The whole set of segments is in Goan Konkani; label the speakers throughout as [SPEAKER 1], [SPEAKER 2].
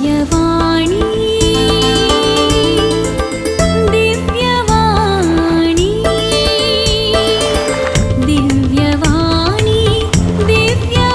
[SPEAKER 1] दिव्यवाणी, दिव्यवाणी, दिव्यवाणी, दिव्यवाणी.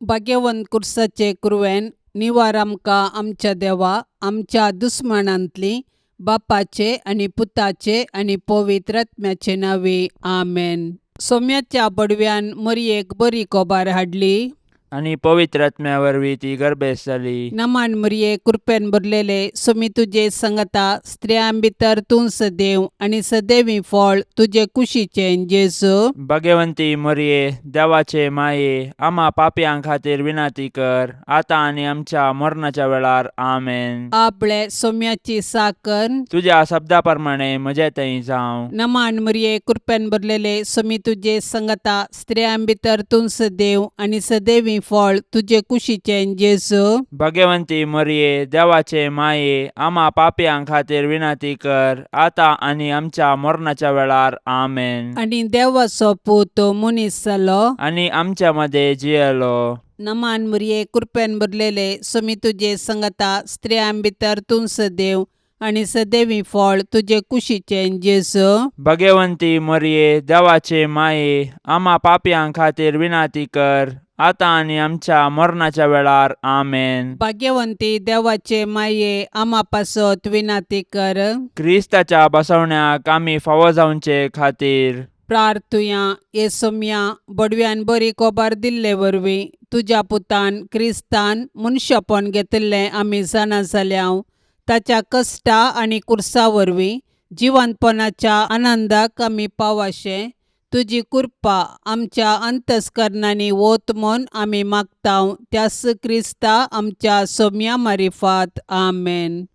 [SPEAKER 2] भाग्यवंत कुर्साचे कुरवेन निवार आमकां आमच्या देवा आमच्या दुस्मानांतली बापाचे आनी पुताचे आनी पवित्र आत्म्याचे नांवे आमेन. सोम्याच्या बडव्यान मरयेक बरी कोबार हाडली
[SPEAKER 3] आनी पवित्र आत्म्या वरवीं ती गर्भेस्त जाली.
[SPEAKER 2] नमान मरये, कृपेन भरलेले, सोमी तुजे संगता, स्त्रियां भितर तूं सदैव आनी सदैवी फळ तुजे कुशीचें जेजू.
[SPEAKER 3] भगवंती मरये, देवाचे माये, आमा पापयां खातीर विनंती कर, आतां आनी आमच्या मरणाच्या वेळार. आमेन.
[SPEAKER 2] आपले सोम्याची साकर.
[SPEAKER 3] तुज्या शब्दा प्रमाणे म्हजे थंय जावं.
[SPEAKER 2] नमान मरये, कृपेन भरलेले, सोमी तुजे संगता, स्त्रियां भितर तूं सदैव आनी सदैवी फळ तुजे कुशीचें जेजू.
[SPEAKER 3] भगवंती मरये, देवाचे माये, आमा पापयां खातीर विनंती कर, आतां आनी आमच्या मरणाच्या वेळार. आमेन.
[SPEAKER 2] आनी देवाचो पूत मनीस जालो
[SPEAKER 3] आनी आमच्या मदें जियेलो.
[SPEAKER 2] नमान मरये, कृपेन भरलेले, सोमी तुजे संगता, स्त्रियां भितर तूं सदैव आनी सदैवी फळ तुजे कुशीचें जेजू.
[SPEAKER 3] भगवंती मरये, देवाचे माये, आमा पापयां खातीर विनंती कर, आतां आनी आमच्या मरणाच्या वेळार. आमेन.
[SPEAKER 2] भाग्यवंती देवाचे माये, आमा पासत विनंती कर.
[SPEAKER 3] क्रिस्ताच्या बसवण्याक आमी फावो जावचे खातीर
[SPEAKER 2] प्रार्थुया. हे सोम्या, बडव्यान बरी कोबार दिल्ले वरवीं तुज्या पुतान क्रिस्तान मनशापण घेतिल्लें आमी जाणा जाल्या. ताच्या कश्टा आनी कुर्सा वरवीं जिवंतपणाच्या आनंदाक आमी पावाशें तुजी कृपा आमच्या अंतस्करणांनी वत म्हूण आमी मागता, त्यास क्रिस्ता आमच्या सोम्या मारिफात. आमेन.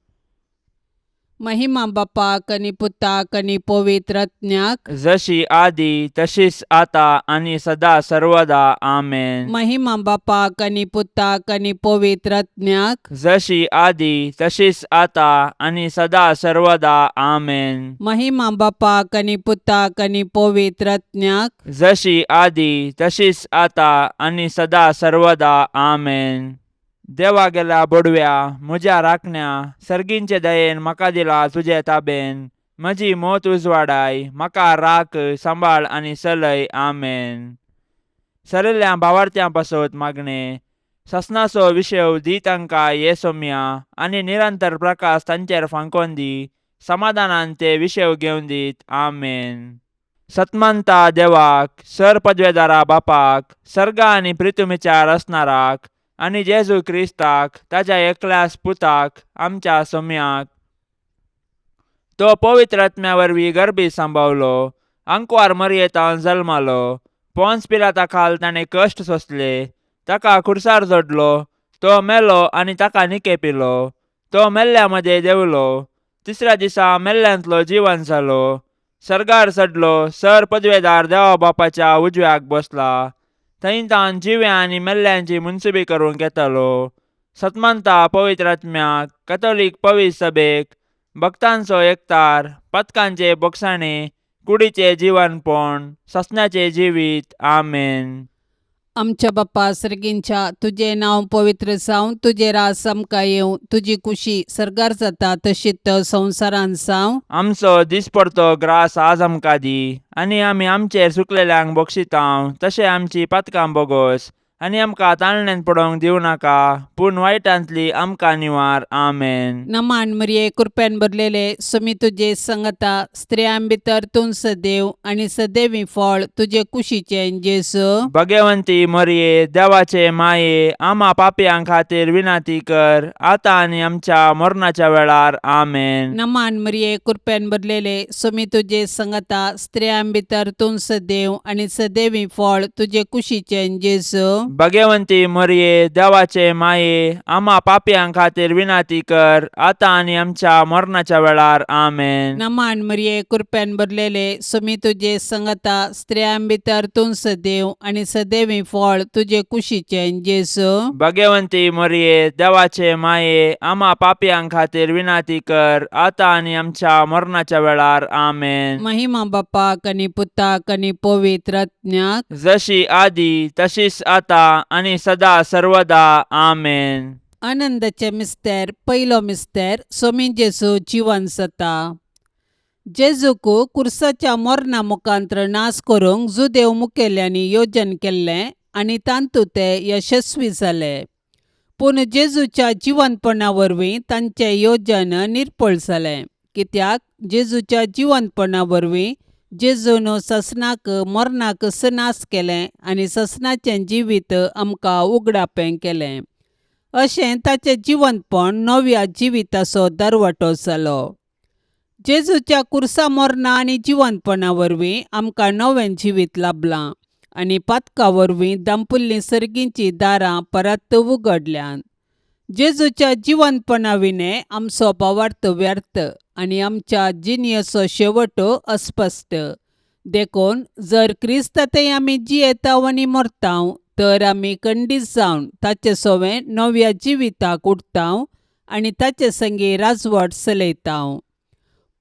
[SPEAKER 2] महिमा बापाक आनी पुताक आनी पवित्र आत्म्याक.
[SPEAKER 3] जशी आदी तशीच आता आनी सदा सर्वदा. आमेन.
[SPEAKER 2] महिमा बापाक आनी पुताक आनी पवित्र आत्म्याक.
[SPEAKER 3] जशी आदी तशीच आता आनी सदा सर्वदा. आमेन.
[SPEAKER 2] महिमा बापाक आनी पुताक आनी पवित्र आत्म्याक.
[SPEAKER 3] जशी आदी तशीच आता आनी सदा सर्वदा. आमेन. देवा गेल्या बडव्या, म्हज्या राखण्या, सर्गींचे दयेन म्हाका दिला तुजे ताबेन. म्हजी मोत उजवाडाय, म्हाका राख, सांबाळ आनी चलय. आमेन. सरिल्ल्या भावार्थ्यां पासत मागणें. ससनाचो विशेव दी तांकां ये सोम्या आनी निरंतर प्रकाश तांचेर फांकोन दी. समाधानान ते विशेव घेवन दीत. आमेन. सतमंता देवाक, सर पदवेदारा बापाक, सर्गा आनी प्रितुमीच्या रचणाराक आनी जेजू क्रिस्ताक ताच्या एकल्याच पुताक, आमच्या सोम्याक, तो पवित्र आत्म्या वरवीं गर्भी सांबावलो, आंकवार मरयेतान जल्मालो, पोन्स पिलाता खाल ताणें कश्ट सोंसले, ताका खुर्सार जोडलो, तो मेलो आनी ताका निकेपिलो, तो मेल्ल्या मदें देंवलो, तिसऱ्या दिसा मेल्ल्यांतलो जिवन जालो, सर्गार चडलो, सर पदवेदार देवा बापाच्या उजव्याक बसला, थंय तावन जिव्या आनी मेल्ल्यांची मुनसुबी करूंक येतालो. सतमंता पवित्र आत्म्याक, कथोलीक पवित्र सभेक, भक्तांचो एकतार, पथकांचे बोगसाणे, कुडीचे जिवनपण, ससण्याचे जिवीत. आमेन.
[SPEAKER 2] आमच्या बाप्पा सर्गींच्या, तुजें नांव पवित्र जावं, तुजें राज आमकां येवं, तुजी कुशी सर्गार जाता तशीच संवसारांत जावं.
[SPEAKER 3] आमचो दिसपडतो ग्रास आज आमकां दी आनी आमी आमचेर चुकलेल्यांक बक्षितांव तशें आमची पातकां बोगोस आनी आमकां ताळण्यांत पडोवंक दिवं नाका, पूण वायटांतली आमकां निवार. आमेन.
[SPEAKER 2] नमान मरिये, कृपेन भरलेले, सुमी तुजे संगता, स्त्रियां भितर तूं सदैव आनी सदैवी फळ तुजे कुशीचें जेजू.
[SPEAKER 3] भगवंती मरिये, देवाचे माये, आमा पापयां खातीर विनंती कर, आतां आनी आमच्या मरणाच्या वेळार. आमेन.
[SPEAKER 2] नमान मरिये, कृपेन भरलेले, सुमी तुजे संगता, स्त्रियां भितर तूं सदैव आनी सदैवी फळ तुजे कुशीचें जेजू.
[SPEAKER 3] भगवंती मरिये, देवाचे माये, आमा पापयां खातीर विनंती कर, आतां आनी आमच्या मरणाच्या वेळार. आमेन.
[SPEAKER 2] नमान मरिये, कृपेन भरलेले, सुमी तुजे संगता, स्त्रियां भितर तूं सदैव आनी सदैवी फळ तुजे कुशीचें जेजू.
[SPEAKER 3] भगवंती मरिये, देवाचे माये, आमा पापयां खातीर विनंती कर, आतां आनी आमच्या मरणाच्या वेळार. आमेन.
[SPEAKER 2] महिमा बापाक आनी पुताक आनी पवित्र आत्म्याक.
[SPEAKER 3] जशी आदी तशीच आता आतां आनी सदा सर्वदा. आमेन.
[SPEAKER 2] आनंदाचे मिस्तेर. पयलो मिस्तेर, सोमी जेजू जिवन जाता. जेजूक कुर्साच्या मरणा मुखांत्र नाश करूंक जुदेव मुखेल्यांनी योजन केल्लें आनी तातूंत ते यशस्वी जाले. पूण जेजूच्या जिवनपणा वरवीं तांचें योजन निर्फळ जालें, कित्याक जेजूच्या जिवनपणा वरवीं जेजून ससनाक मरणाक नाश केलें आनी ससनाचें जिवीत आमकां उगडापें केलें. अशें ताचें जिवनपण नव्या जिविताचो दरवटो जालो. जेजूच्या कुर्सा मरणा आनी जिवनपणा वरवीं आमकां नवें जिवीत लाबलां आनी पातका वरवीं दांपुल्लीं सर्गींचीं दारां परत उगडल्यांत. जेजूच्या जिवनपणा विणें आमचो भावार्थ व्यर्थ आनी आमच्या जिणेचो शेवट अस्पश्ट. देखून जर क्रिस्तांतय आमी जियेताव आनी मरताव तर आमी खंडीत जावन ताचे सवें नव्या जिविताक उठताव आनी ताचे संगी राजवट चलयताव.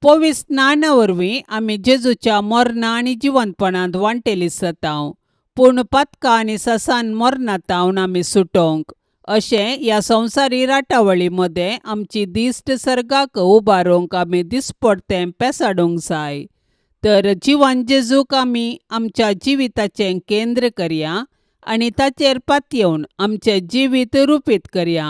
[SPEAKER 2] पवित्र स्नाना वरवीं आमी जेजूच्या मरणा आनी जिवनपणांत वांटेली जाताव. पूण पातकां आनी ससान मरणांत आमी सुटोवंक अशें ह्या संवसारी राटावळी मदें आमची दिश्ट सर्गाक उबारूंक आमी दिसपडतें पेसाडूंक जाय. तर जिवन जेजूक आमी आमच्या जिविताचें केंद्र करया आनी ताचेर पातयेवन आमचें जिवीत रुपीत करया.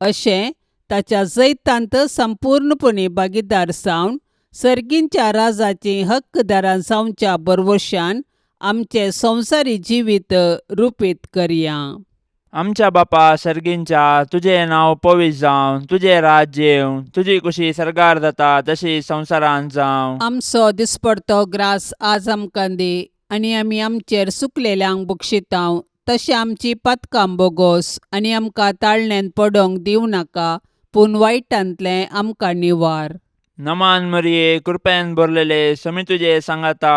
[SPEAKER 2] अशें ताच्या जैतांत संपूर्णपणी भागीदार जावन सर्गींच्या राजाचीं हक्कदारां जावच्या भरवशान आमचें संवसारी जिवीत रुपीत करया.
[SPEAKER 3] आमच्या बापा सर्गींच्या, तुजें नांव पवित्र जावं, तुजें राज्य येवं, तुजी कुशी सर्गार जाता तशी संवसारांत जावं.
[SPEAKER 2] आमचो दिसपडतो ग्रास आज आमकां दी आनी आमी आमचेर सुकलेल्यांक बक्षितांव तशें आमची पातकां बोगोस आनी आमकां ताळण्यान पडोंक दिवं नाका, पूण वायटांतलें आमकां निवार.
[SPEAKER 3] नमान मरिये, कृपेन भरलेले, समी तुजे सांगाता,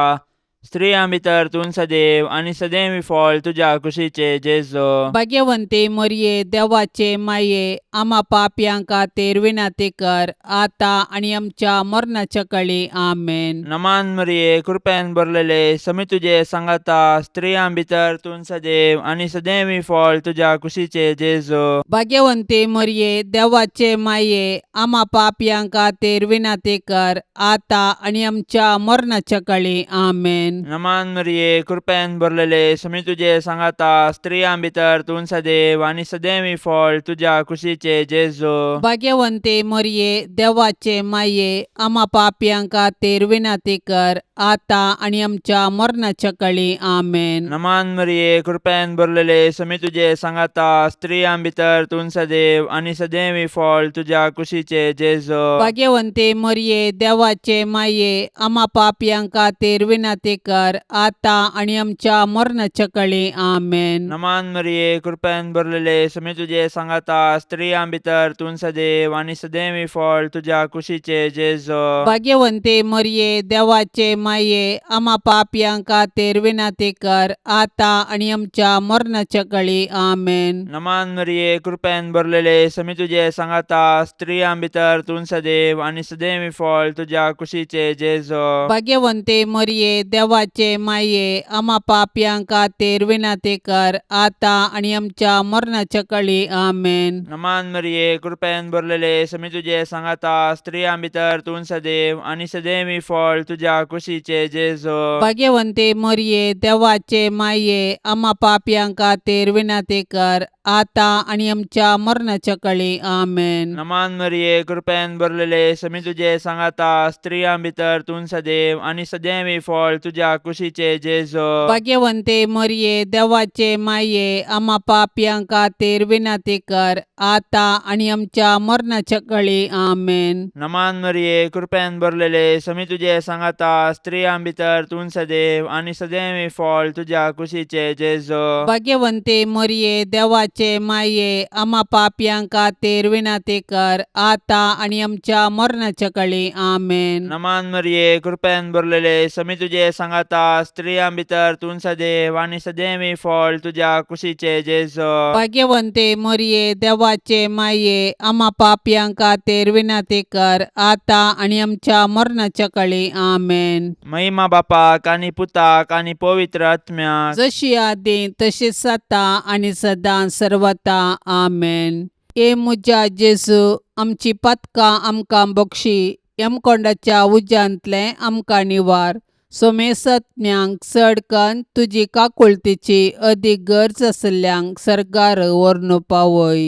[SPEAKER 3] स्त्रियां भितर तूं सदैव आनी सदैव फळ तुज्या कुशीचे जेजो.
[SPEAKER 2] भाग्यवंती मरिये, देवाचे माये, आमा पापयां खातीर विनंती कर, आतां आनी आमच्या मरणाच्या कळी. आमेन.
[SPEAKER 3] नमान मरिये, कृपेन भरलेले, समी तुजे सांगाता, स्त्रियां भितर तूं सदैव आनी सदैव फळ तुज्या कुशीचे जेजो.
[SPEAKER 2] भाग्यवंती मरिये, देवाचे माये, आमा पापयां खातीर विनंती कर, आतां आनी आमच्या मरणाच्या कळी. आमेन.
[SPEAKER 3] नमान मरिये, कृपेन भरलेले, समी तुजे सांगाता, स्त्रियां भितर तूं सदैव आनी सदैव फळ तुज्या कुशीचे जेजो.
[SPEAKER 2] भाग्यवंती मरिये, देवाचे माये, आमा पापयां खातीर विनंती कर, आतां आनी आमच्या मरणाच्या कळी. आमेन.
[SPEAKER 3] नमान मरिये, कृपेन भरलेले, समी तुजे सांगाता, स्त्रियां भितर तूं सदैव आनी सदैव फळ तुज्या कुशीचे जेजो.
[SPEAKER 2] भाग्यवंती मरिये, देवाचे माये, आमा पापयां खातीर विनंती कर, आतां आनी आमच्या मरणाच्या कळी. आमेन.
[SPEAKER 3] नमान मरिये, कृपेन भरलेले, समी तुजे सांगाता, स्त्रियां भितर तूं सदैव आनी सदैव फळ तुज्या कुशीचे जेजो.
[SPEAKER 2] भाग्यवंती मरिये, देवाचे माये, आमा पापयां खातीर विनंती कर, आतां आनी आमच्या मरणाच्या कळी. आमेन.
[SPEAKER 3] नमान मरिये, कृपेन भरलेले, समी तुजे सांगाता, स्त्रियां भितर तूं सदैव आनी सदैव फळ तुज्या कुशीचे जेजो.
[SPEAKER 2] भाग्यवंती मरिये, देवाचे माये, आमा पापयां खातीर विनंती कर, आतां आनी आमच्या मरणाच्या कळी. आमेन.
[SPEAKER 3] नमान मरिये, कृपेन भरलेले, समी तुजे सांगाता, स्त्रियां भितर तूं सदैव आनी सदैव फळ तुज्या कुशीचे जेजो.
[SPEAKER 2] भाग्यवंती मरिये, देवाचे माये, आमा पापयां खातीर विनंती कर, आतां आनी आमच्या मरणाच्या कळी. आमेन.
[SPEAKER 3] नमान मरिये, कृपेन भरलेले, समी तुजे सांगाता, स्त्रियां भितर तूं सदैव आनी सदैव फळ तुज्या कुशीचे जेजो.
[SPEAKER 2] भाग्यवंती मरिये, देवाचे माये, आमा पापयां खातीर विनंती कर, आतां आनी आमच्या मरणाच्या कळी. आमेन.
[SPEAKER 3] नमान मरिये, कृपेन भरलेले, समी तुजे सांगाता, स्त्रियां भितर तूं सदैव आनी सदैव फळ तुज्या कुशीचे जेजो.
[SPEAKER 2] भाग्यवंती मरिये, देवाचे देवाचे माये आमा पापयां खातीर विनंती कर आतां आनी आमच्या मरणाच्या कळी. आमेन.
[SPEAKER 3] नमान मरिये, कृपेन भरलेले, समी तुजे सांगाता, स्त्रियां भितर तूं सदैव आनी सदैवी फळ तुज्या कुशीचे जेजो.
[SPEAKER 2] भाग्यवंते मरिये, देवाचे माये, आमा पापयां खातीर विनंती कर आतां आनी आमच्या मरणाच्या कळी. आमेन.
[SPEAKER 3] महिमा बापाक आनी पुताक आनी पवित्र आत्म्याक.
[SPEAKER 2] जशी आदी तशीच आतां आनी सदां सर्वता. आमेन. ए म्हज्या जेजू, आमची पातकां आमकां बक्षी, यमकोंडाच्या उज्यांतलें आमकां निवार, सोमेसत्म्यांक चड कन्न तुजी काकुळतीची अदीक गरज आशिल्ल्यांक सर्गार व्हरून पावय.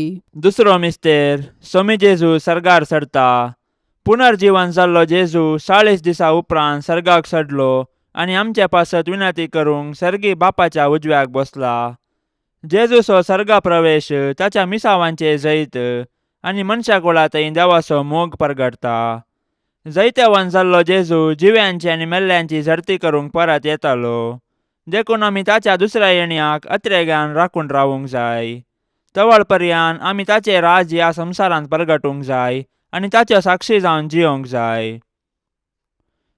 [SPEAKER 3] दुसरो मिस्तेर, सोमी जेजू सर्गार चडता. पुनर्जीवन जाल्लो जेजू 40 दिसा उपरांत सर्गाक चडलो आनी आमचे पासत विनंती करूंक सर्गी बापाच्या उजव्याक बसला. जेजूचो सर्गा प्रवेश ताच्या मिसावांचे जैत आनी मनशा कुळा थंय देवाचो मोग परगटता. जैतेवान जाल्लो जेजू जिव्यांची आनी मेल्ल्यांची झडती करूंक परत येतालो, देखून आमी ताच्या दुसऱ्या येण्याक अत्रेगान राखून रावूंक जाय. तवळ पर्यान आमी ताचें राज ह्या संवसारांत परगटूंक जाय आनी ताच्यो साक्षी जावन जियोंक जाय.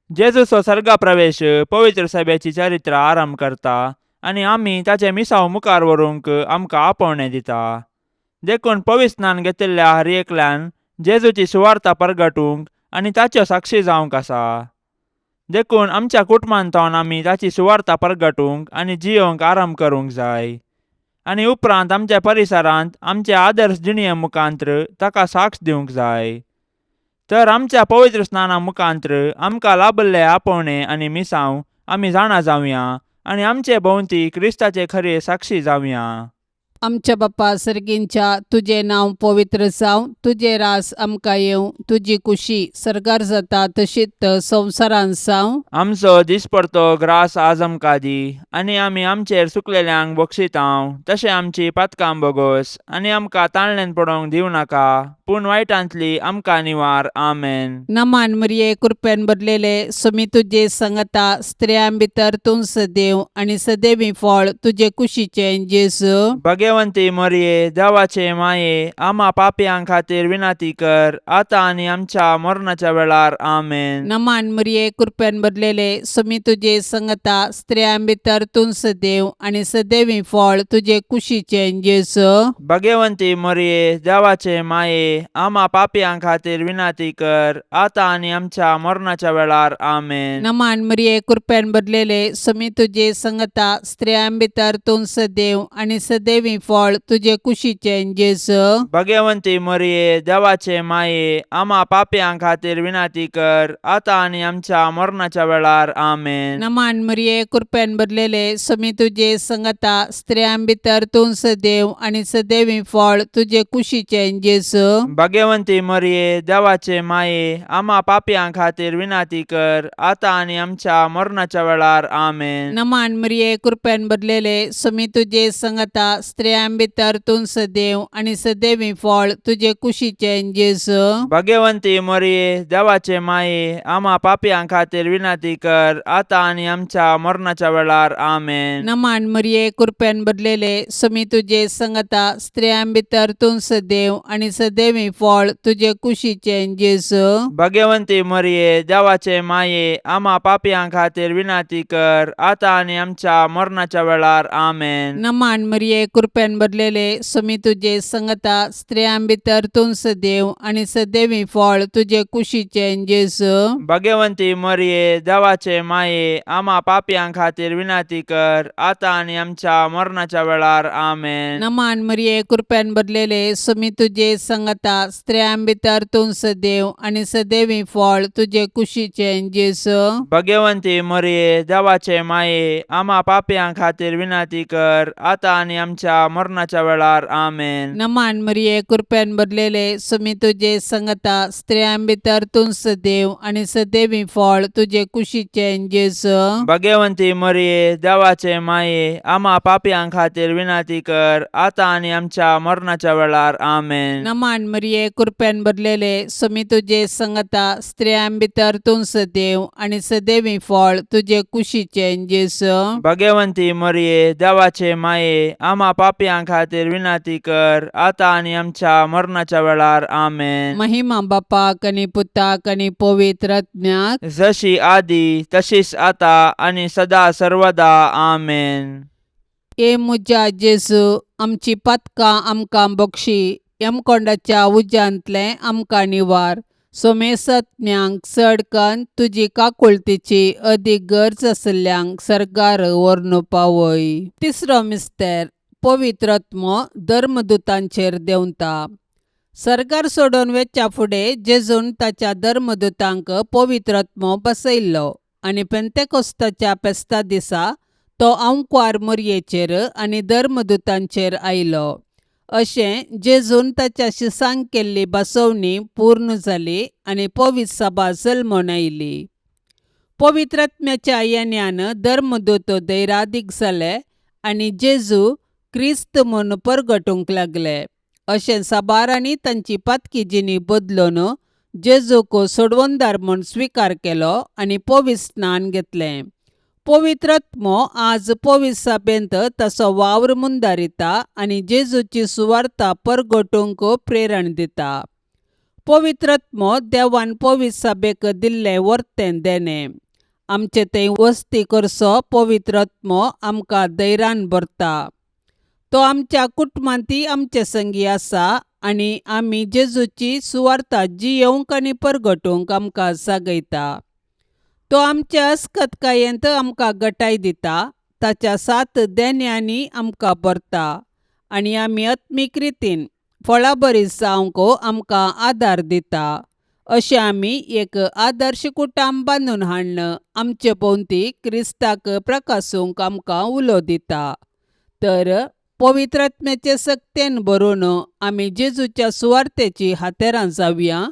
[SPEAKER 3] जेजूचो सर्गा प्रवेश पवित्र सभेची चरित्र आरंभ करता आनी आमी ताचें मिसांव मुखार व्हरूंक आमकां आपोवणें दिता. देखून पवित्र स्नान घेतिल्ल्या हर एकल्यान जेजूची सुवार्ता परगटूंक आनी ताच्यो साक्षी जावंक आसा. देखून आमच्या कुटुंबांत आमी ताची सुवार्ता परगटूंक आनी जियोंक आरंभ करूंक जाय आनी उपरांत आमच्या परिसरांत आमचे आदर्श जिणये मुखांत्र ताका साक्ष दिवंक जाय. तर आमच्या पवित्र स्नाना मुखांत्र आमकां लाभल्ले आपोवणें आनी मिसांव आमी जाणा जावया आनी आमचे भोंवती क्रिस्ताचे खरे साक्षी जावया.
[SPEAKER 2] आमच्या बापा सर्गींच्या, तुजें नांव पवित्र जावं, तुजें रास आमकां येवं, तुजी कुशी सर्गार जाता तशीच संवसारांत जावं.
[SPEAKER 3] आमचो दिसपडतो ग्रास आज आमकां दी आनी आमी आमचेर सुकलेल्यांक बक्षितांव तशें आमची पातकां बोगोस आनी आमकां ताळणेन पडोवंक दिवं नाका, पूण वायटांतली आमकां निवार. आमेन.
[SPEAKER 2] नमान मरिये, कृपेन भरलेले, सुमी तुजे संगता, स्त्रियां भितर तूं सदैव आनी सदैवी फळ तुजे कुशीचें जेजू.
[SPEAKER 3] भगवंती मरिये, देवाचे माये, आमा पापयां खातीर विनंती कर आतां आनी आमच्या मरणाच्या वेळार. आमेन.
[SPEAKER 2] नमान मरिये, कृपेन भरलेले, सुमी तुजे संगता, स्त्रियां भितर तूं सदैव आनी सदैवी फळ तुजे कुशीचें जेजू.
[SPEAKER 3] भगवंती मरिये, देवाचे माये, आमा पापयां खातीर विनंती कर आतां आनी आमच्या मरणाच्या वेळार. आमेन.
[SPEAKER 2] नमान मरिये, कृपेन भरलेले, सुमी तुजे संगता, स्त्रियां भितर तूं सदैव आनी सदैवी फळ तुजे कुशीचें जेजू.
[SPEAKER 3] भगवंती मरिये, देवाचे माये, आमा पापयां खातीर विनंती कर आतां आनी आमच्या मरणाच्या वेळार. आमेन.
[SPEAKER 2] नमान मरिये, कृपेन भरलेले, सुमी तुजे संगता, स्त्रियां भितर तूं सदैव आनी सदैवी फळ तुजे कुशीचें जेजू.
[SPEAKER 3] भगवंती मरिये, देवाचे माये, आमा पापयां खातीर विनंती कर आतां आनी आमच्या मरणाच्या वेळार. आमेन.
[SPEAKER 2] नमान मरिये, कृपेन भरलेले, सुमी तुजे संगता, स्त्रियां भितर तूं सदैव आनी सदैवी फळ तुजे कुशीचें जेजू.
[SPEAKER 3] भगवंती मरिये, देवाचे माये, आमा पापयां खातीर विनंती कर आतां आनी आमच्या मरणाच्या वेळार. आमेन.
[SPEAKER 2] नमान मरिये, कृपेन भरलेले, सुमी तुजे संगता, स्त्रियां भितर तूं सदैव आनी सदैवी फळ तुजे कुशीचें जेजू.
[SPEAKER 3] भगवंती मरिये, देवाचे माये, आमा पापयां खातीर विनंती कर आतां आनी आमच्या मरणाच्या वेळार. आमेन.
[SPEAKER 2] नमान मरिये, कृपेन भरलेले, सुमी तुजे संगता, स्त्रियां भितर तूं सदैव आनी सदैवी फळ तुजे कुशीचें जेजू.
[SPEAKER 3] भगवंती मरिये, देवाचे माये, आमा पापयां खातीर विनंती कर आतां आनी आमच्या मरणाच्या वेळार. आमेन.
[SPEAKER 2] नमान मरिये, कृपेन भरलेले, सुमी तुजे संगता, स्त्रियां भितर तूं सदैव आनी सदैवी फळ तुजे कुशीचें जेजू.
[SPEAKER 3] भगवंती मरिये, देवाचे माये, आमा पापयां खातीर विनंती कर आतां आनी आमच्या मरणाच्या वेळार. आमेन.
[SPEAKER 2] नमान मरिये, कृपेन भरलेले, सुमी तुजे संगता, स्त्रियां भितर तूं सदैव आनी सदैवी फळ तुजे कुशीचें जेजू.
[SPEAKER 3] भगवंती मरिये, देवाचे माये, आमा पापयां खातीर विनंती कर आतां आनी आमच्या मरणाच्या वेळार. आमेन.
[SPEAKER 2] नमान मरिये, कृपेन भरलेले, सुमी तुजे संगता, स्त्रियां भितर तूं सदैव आनी सदैवी फळ तुजे कुशीचें जेजू.
[SPEAKER 3] भगवंती मरिये, देवाचे माये, आमा पापयां पापयां खातीर विनंती कर आतां आनी आमच्या मरणाच्या वेळार. आमेन.
[SPEAKER 2] महिमा बापाक आनी पुताक आनी पवित्र आत्म्याक.
[SPEAKER 3] जशी आदी तशीच आता आनी सदा सर्वदा. आमेन.
[SPEAKER 2] ए म्हज्या जेजू, आमची पातकां आमकां बक्षी, यमकोंडाच्या उज्यांतलें आमकां निवार, सोमेसत्म्यांक चड कन्न तुजी काकुळतीची अदीक गरज आशिल्ल्यांक सर्गार व्हरून पावय. तिसरो मिस्तेर, पवित्र आत्मो धर्मदुतांचेर देंवता. सर्गार सोडून वेच्या फुडें जेजून ताच्या धर्मदुतांक पवित्र आत्मो बसयल्लो आनी पेंतेकोस्ताच्या फेस्ता दिसा तो आंकवार मोरयेचेर आनी धर्मदुतांचेर आयलो. अशें जेजून ताच्या शिसांक केल्ली बसवणी पूर्ण जाली आनी पवित्र सभा जल्मून आयली. पवित्र आत्म्याच्या येण्यान धर्मदूत धैरादीक जाले आनी जेजू क्रिस्त म्हूण परगटूंक लागले. अशें साबारांनी तांची पातकी जिणी बदलून जेजूक सोडवणदार म्हूण स्विकार केलो आनी पवित्र स्नान घेतलें. पवित्र आत्मो आज पवित्र सभेंत ताचो वावर मुंदारिता आनी जेजूची सुवार्ता परगटूंक प्रेरण दिता. पवित्र आत्मो देवान पवित्र सभेक दिल्लें वर्तें देणें. आमचे थंय वस्ती करचो पवित्र आत्मो आमकां धैर्यान भरता. तो आमच्या कुटुंबांतय आमचे संगी आसा आनी आमी जेजूची सुवार्ता जियेवंक आनी परगटूंक आमकां जागयता. तो आमच्या अस्कतकायेंत आमकां गटाय दिता, ताच्या सात देण्यांनी आमकां भरता आनी आमी आत्मीक रितीन फळाबरी जावंक आमकां आदार दिता. अशें आमी एक आदर्श कुटुंब बांदून हाडून आमचे भोंवती क्रिस्ताक प्रकासूंक आमकां उलो दिता. तर पवित्र आत्म्याचे सक्तेन भरून आमी जेजूच्या सुवार्तेची हातेरां जावया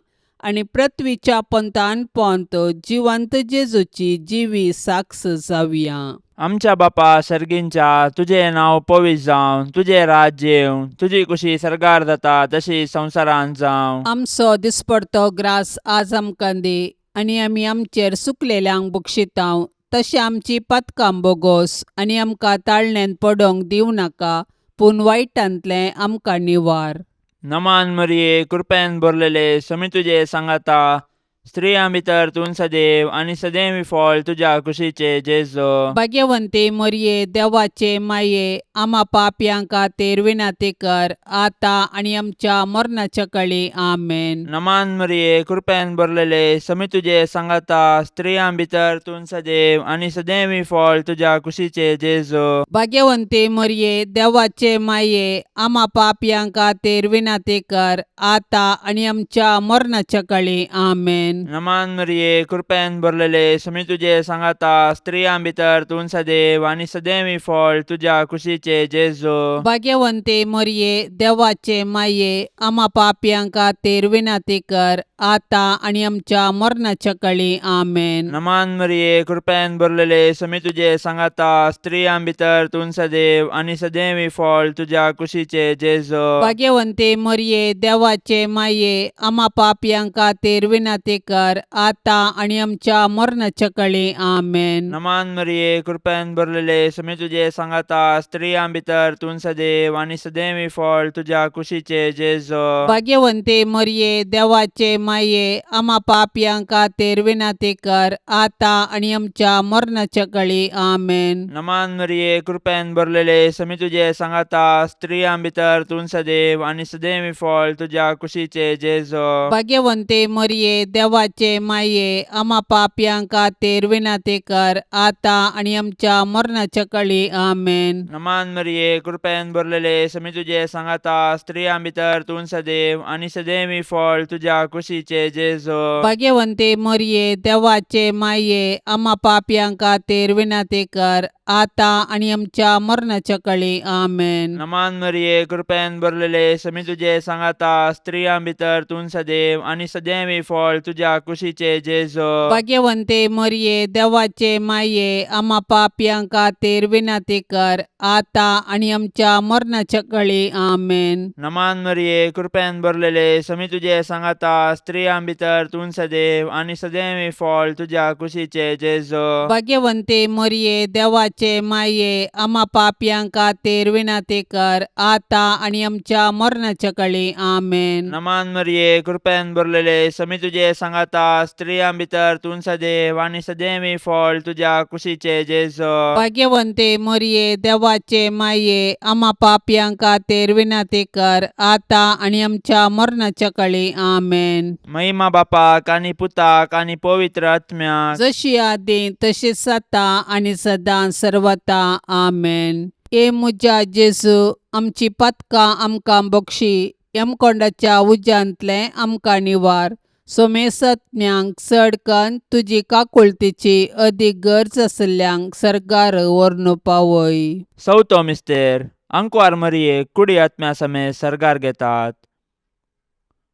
[SPEAKER 2] आनी पृथ्वीच्या पंथान पोंत जिवंत जेजूची जिवी साक्ष जावया.
[SPEAKER 3] आमच्या बापा सर्गींच्या, तुजें नांव पवित्र जावं, तुजें राज्य येवं, तुजी कुशी सर्गार जाता तशी संवसारांत जावं.
[SPEAKER 2] आमचो दिसपडतो ग्रास आज आमकां दी आनी आमी आमचेर सुकलेल्यांक बक्षितांव तशें आमची पातकां बोगोस आनी आमकां ताळण्यांत पडोंक दिवं नाका, पूण वायटांतलें आमकां निवार.
[SPEAKER 3] नमान मरिये, कृपेन भरलेले, समी तुजे सांगाता, स्त्रियां भितर तूं सदैव आनी सदैव फळ तुज्या कुशीचे जेजू.
[SPEAKER 2] भाग्यवंती मरिये, देवाचे माये, आमा पापयां खातीर विनंती कर आतां आनी आमच्या मरणाच्या कळी. आमेन.
[SPEAKER 3] नमान मरिये, कृपेन भरलेले, समी तुजे सांगाता, स्त्रियां भितर तूं सदैव आनी सदैव फळ तुज्या कुशीचे जेजू.
[SPEAKER 2] भाग्यवंती मरिये, देवाचे माये, आमा पापयां खातीर विनंती कर आतां आनी आमच्या मरणाच्या कळी. आमेन.
[SPEAKER 3] नमान मरिये, कृपेन भरलेले, समी तुजे सांगाता, स्त्रियां भितर तूं सदैव आनी सदैव फळ तुज्या कुशीचे जेजू.
[SPEAKER 2] भाग्यवंती मरिये, देवाचे माये, आमा पापयां खातीर विनंती कर आतां आनी आमच्या मरणाच्या कळी. आमेन.
[SPEAKER 3] नमान मरिये, कृपेन भरलेले, समी तुजे सांगाता, स्त्रियां भितर तूं सदैव आनी सदैव फळ तुज्या कुशीचे जेजू.
[SPEAKER 2] भाग्यवंती मरिये, देवाचे माये, आमा पापयां खातीर विनंती कर आतां आनी आमच्या मरणाच्या कळी. आमेन.
[SPEAKER 3] नमान मरिये, कृपेन भरलेले, समी तुजे सांगाता, स्त्रियां भितर तूं सदैव आनी सदैव फळ तुज्या कुशीचे जेजू.
[SPEAKER 2] भाग्यवंती मरिये, देवाचे माये, आमा पापयां खातीर विनंती कर आतां आनी आमच्या मरणाच्या कळी. आमेन.
[SPEAKER 3] नमान मरिये, कृपेन भरलेले, समी तुजे सांगाता, स्त्रियां भितर तूं सदैव आनी सदैव फळ तुज्या कुशीचे जेजू.
[SPEAKER 2] भाग्यवंती मरिये, देवाचे माये, आमा पापयां खातीर विनंती कर आतां आनी आमच्या मरणाच्या कळी. आमेन.
[SPEAKER 3] नमान मरिये, कृपेन भरलेले, समी तुजे सांगाता, स्त्रियां भितर तूं सदैव आनी सदैव फळ तुज्या कुशीचे जेजू.
[SPEAKER 2] भाग्यवंती मरिये, देवाचे माये, आमा पापयां खातीर विनंती कर आतां आनी आमच्या मरणाच्या कळी. आमेन.
[SPEAKER 3] नमान मरिये, कृपेन भरलेले, समी तुजे सांगाता, स्त्रियां भितर तूं सदैव आनी सदैव फळ तुज्या तुज्या कुशीचे जेजो.
[SPEAKER 2] भाग्यवंते मरिये, देवाचे माये, आमा पापयां खातीर विनंती कर, आतां आनी आमच्या मरणाच्या कळी. आमेन.
[SPEAKER 3] नमान मरिये, कृपेन भरलेले, समी तुजे सांगाता, स्त्रियां भितर तूं सदैव आनी सदैव फळ तुज्या कुशीचे जेजो.
[SPEAKER 2] भाग्यवंते मरिये, देवाचे माये, आमा पापयां खातीर विनंती कर, आतां आनी आमच्या मरणाच्या कळी. आमेन.
[SPEAKER 3] नमान मरिये, कृपेन भरलेले, समी तुजे सांगाता, स्त्रियां भितर तूं सदैव आनी सदैव फळ तुज्या कुशीचे जेजो.
[SPEAKER 2] भाग्यवंते मरिये, देवाचे माये, आमा पापयां खातीर विनंती कर, आतां आनी आमच्या मरणाच्या कळी. आमेन.
[SPEAKER 3] महिमा बापाक आनी पुताक आनी पवित्र आत्म्याक.
[SPEAKER 2] जशी आदी तशीच आतां आनी सदां सर्वता. आमेन. हे म्हज्या जेजू, आमची पातकां आमकां बक्षी, यमकोंडाच्या उज्यांतलें आमकां निवार, सोमेसत्म्यांक चड कन्न तुजी काकुळतीची अदीक गरज आशिल्ल्यांक सर्गार व्हरून पावय.
[SPEAKER 3] चवथो मिस्तेर. आंकवार मरियेक कुडी आत्म्या समेत सर्गार घेतात.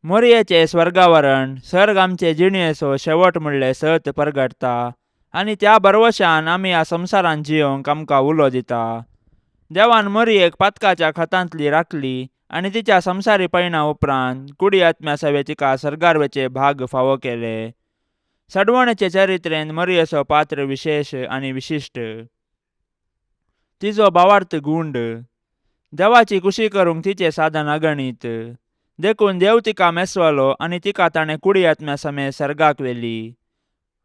[SPEAKER 3] मोरयेचें स्वर्गावरण सर्ग आमचे जिणेचो शेवट म्हणलें सत परगटता आनी त्या भरवशान आमी ह्या संवसारांत जियोंक आमकां उलो दिता. देवान मोरयेक पातकाच्या खतांतली राखली आनी तिच्या संवसारी पयणा उपरांत कुडी आत्म्या सवे तिका सर्गार वचे भाग फावो केले. सडवणेचे चरित्रेन मोरयेचो पात्र विशेश आनी विशिश्ट. तिजो भावार्थ गुंड, देवाची कुशी करूंक तिचें साधन अगणीत, देखून देव तिका मेसवलो आनी तिका ताणें कुडी आत्म्या समेत सर्गाक व्हेली.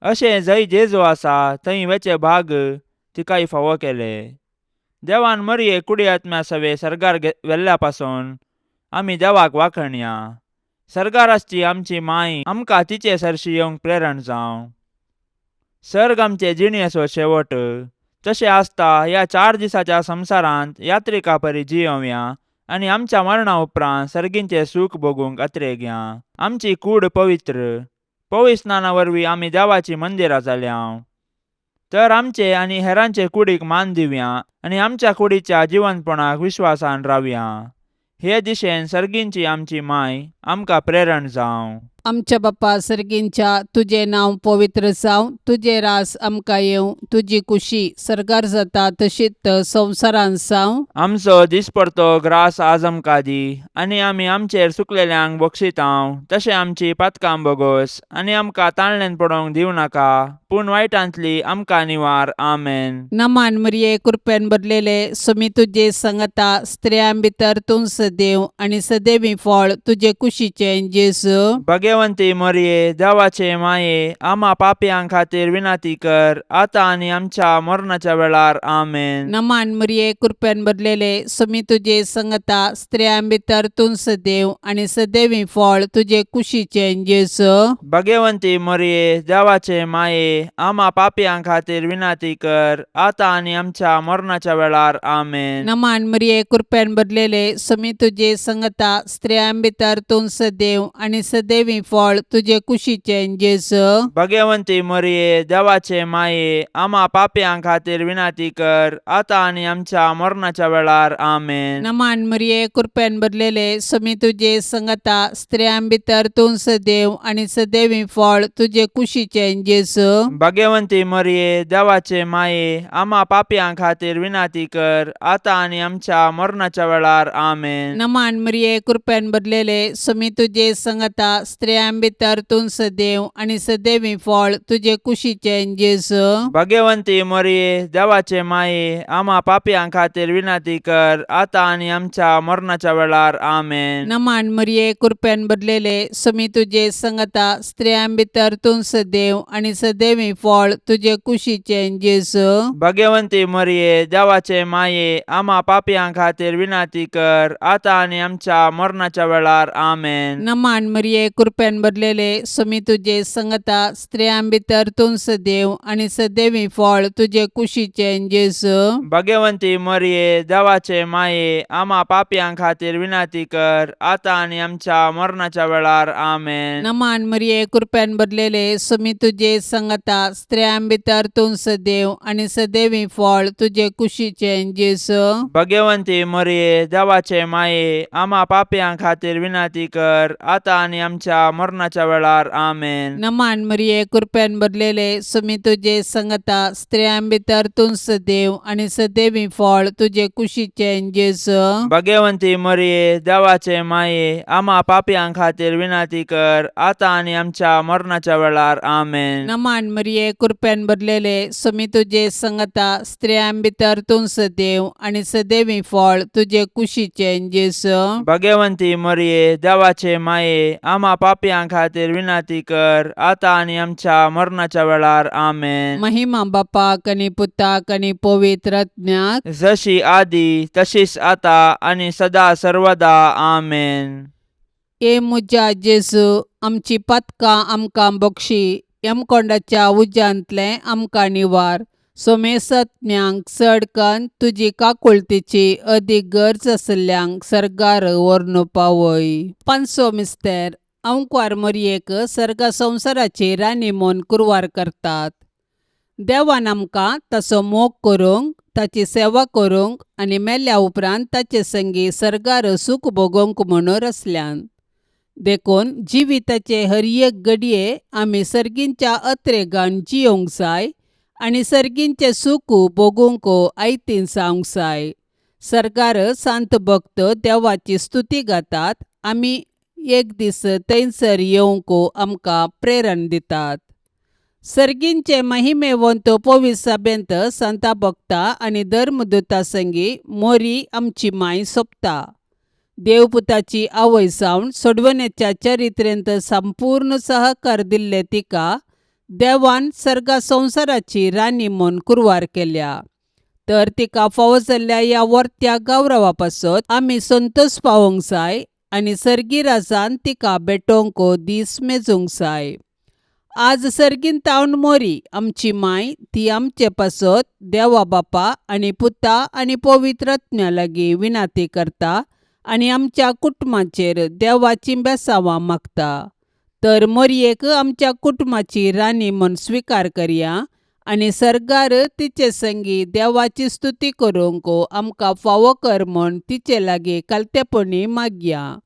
[SPEAKER 3] अशें जंय जेजू आसा थंय वेचे भाग तिकाय फावो केले. देवान मरियेक कुडी आत्म्या सवे सर्गार व्हेल्ल्या पासून आमी देवाक वाखणया. सर्गार आसची आमची माय आमकां तिचे सरशी येवंक प्रेरण जावं. सर्ग आमचे जिणेचो शेवट तशें आसता ह्या 4 दिसाच्या संवसारांत यात्रिका परी जियोवया आनी आमच्या मरणा उपरांत सर्गींचें सूख भोगूंक अत्रेगया. आमची कूड पवित्र पवित्र स्नाना वरवीं आमी देवाचीं मंदिरां जाल्या, तर आमचे आनी हेरांचे कुडीक मान दिवया आनी आमच्या कुडीच्या जिवनपणाक विश्वासान रावया. हे दिशेन सर्गींची आमची माय आमकां प्रेरण जावं.
[SPEAKER 2] आमच्या बापा सर्गींच्या, तुजें नांव पवित्र जावं, तुजें रास आमकां येवं, तुजी कुशी सर्गार जाता तशीच संवसारांत जावं.
[SPEAKER 3] आमचो दिसपडतो ग्रास आज आमकां दी आनी आमी आमचेर चुकलेल्यांक बक्षितांव तशें आमची पातकां बोगोस आनी आमकां ताणल्यान पडोवंक दिवं नाका, पूण वायटांतली आमकां निवार. आमेन.
[SPEAKER 2] नमान मरिये, कृपेन भरलेले, सुमी तुजे संगता, स्त्रियां भितर तूं सदैव आनी सदैवी फळ तुजे कुशीचें जेजू.
[SPEAKER 3] भगवंती मरिये, देवाचे माये, आमा पापयां खातीर विनंती कर, आतां आनी आमच्या मरणाच्या वेळार. आमेन.
[SPEAKER 2] नमान मरिये, कृपेन भरलेले, सुमी तुजे संगता, स्त्रियां भितर तूं सदैव आनी सदैवी फळ तुजे कुशीचें जेजू.
[SPEAKER 3] भगवंती मरिये, देवाचे माये, आमा पापयां खातीर विनंती कर, आतां आनी आमच्या मरणाच्या वेळार. आमेन.
[SPEAKER 2] नमान मरिये, कृपेन भरलेले, सुमी तुजे संगता, स्त्रियां भितर तूं सदैव आनी सदैवी फळ तुजे कुशीचें जेजू.
[SPEAKER 3] भगवंती मरिये, देवाचे माये, आमा पापयां खातीर विनंती कर, आतां आनी आमच्या मरणाच्या वेळार. आमेन.
[SPEAKER 2] नमान मरिये, कृपेन भरलेले, सुमी तुजे संगता, स्त्रियां भितर तूं सदैव आनी सदैवी फळ तुजे कुशीचें जेजू.
[SPEAKER 3] भगवंती मरिये, देवाचे माये, आमा पापयां खातीर विनंती कर, आतां आनी आमच्या मरणाच्या वेळार. आमेन.
[SPEAKER 2] नमान मरिये, कृपेन भरलेले, सुमी तुजे संगता, स्त्रियां भितर तूं सदैव आनी सदैवी फळ तुजे कुशीचें जेजू.
[SPEAKER 3] भगवंती मरिये, देवाचे माये, आमा पापयां खातीर विनंती कर, आतां आनी आमच्या मरणाच्या वेळार. आमेन.
[SPEAKER 2] नमान मरिये, कृपेन भरलेले, सुमी तुजे संगता, स्त्रियां भितर तूं सदैव आनी सदैवी फळ तुजे कुशीचें जेजू.
[SPEAKER 3] भगवंती मरिये, देवाचे माये, आमा पापयां खातीर विनंती कर, आतां आनी आमच्या मरणाच्या वेळार. आमेन.
[SPEAKER 2] नमान मरिये, कृपेन भरलेले, सुमी तुजे संगता, स्त्रियां भितर तूं सदैव आनी सदैवी फळ तुजे कुशीचें जेजू.
[SPEAKER 3] भगवंती मरिये, देवाचे माये, आमा पापयां खातीर विनंती कर, आतां आनी आमच्या मरणाच्या वेळार. आमेन.
[SPEAKER 2] नमान मरिये, कृपेन भरलेले, सुमी तुजे संगता, स्त्रियां भितर तूं सदैव आनी सदैवी फळ तुजे कुशीचें जेजू.
[SPEAKER 3] भगवंती मरिये, देवाचे माये, आमा पापयां खातीर विनंती कर, आतां आनी आमच्या आमच्या मरणाच्या वेळार. आमेन.
[SPEAKER 2] नमान मरिये, कृपेन भरलेले, सुमी तुजे संगता, स्त्रियां भितर तूं सदैव आनी सदैवी फळ तुजे कुशीचें जेजू.
[SPEAKER 3] भगवंती मरिये, देवाचे माये, आमा पापयां खातीर विनंती कर, आतां आनी आमच्या मरणाच्या वेळार. आमेन.
[SPEAKER 2] नमान मरिये, कृपेन भरलेले, सुमी तुजे संगता, स्त्रियां भितर तूं सदैव आनी सदैवी फळ तुजे कुशीचें जेजू.
[SPEAKER 3] भगवंती मरिये, देवाचे माये, आमा पापयां खातीर विनंती कर, आतां आनी आमच्या मरणाच्या वेळार. आमेन.
[SPEAKER 2] महिमा बापाक आनी पुताक आनी पवित्र आत्म्याक.
[SPEAKER 3] जशी आदी तशीच आता आनी सदा सर्वदा. आमेन.
[SPEAKER 2] ए म्हज्या जेजू, आमची पातकां आमकां बक्षी, यमकोंडाच्या उज्यांतलें आमकां निवार, सोमेसत्म्यांक चड कन्न तुजी काकुळतीची अदीक गरज आशिल्ल्यांक सर्गार व्हरून पावय. पांचसो मिस्तेर. अंकवार मोरयेक सर्गा संवसाराची राणी म्हूण कुरवार करतात. देवान आमकां ताचो मोग करूंक, ताची सेवा करूंक आनी मेल्या उपरांत ताचे संगी सर्गार सूख भोगोवंक म्हणून रचल्यान. देखून जिविताचे हर एक घडये आमी सर्गींच्या अत्रेगान जियोंक जाय आनी सर्गींचें सूख भोगूंक आयतीन जावंक जाय. सर्गार सांत भक्त देवाची स्तुती गातात, आमी एक दीस थंयसर येवंक आमकां प्रेरण दितात. सर्गींचे महिमेवंत पवित्र सभेंत संता भक्ता आनी धर्मदूता संगी मोरी आमची माय सोंपता. देवपुताची आवय जावन सोडवण्याच्या चरित्रेंत संपूर्ण सहकार दिल्ले तिका देवान सर्गा संवसाराची राणी म्हूण कुरवार केल्या. तर तिका फावो जाल्ल्या ह्या वर्त्या गौरवा पासत आमी संतोश पावोवंक जाय आनी सर्गी राजान तिका भेटोवंक दीस मेजूंक जाय. आज सर्गीन तावन मोरी आमची माय ती आमचे पासत देवा बापा आनी पुता आनी पवित्र आत्म्या लागीं विनाती करता आनी आमच्या कुटुंबाचेर देवाची बेसांवां मागता. तर मोरयेक आमच्या कुटुंबाची राणी म्हूण स्विकार करया आनी सर्गार तिचे संगी देवाची स्तुती करूंक आमकां फावो कर म्हूण तिचे लागीं कालतेपणी मागया.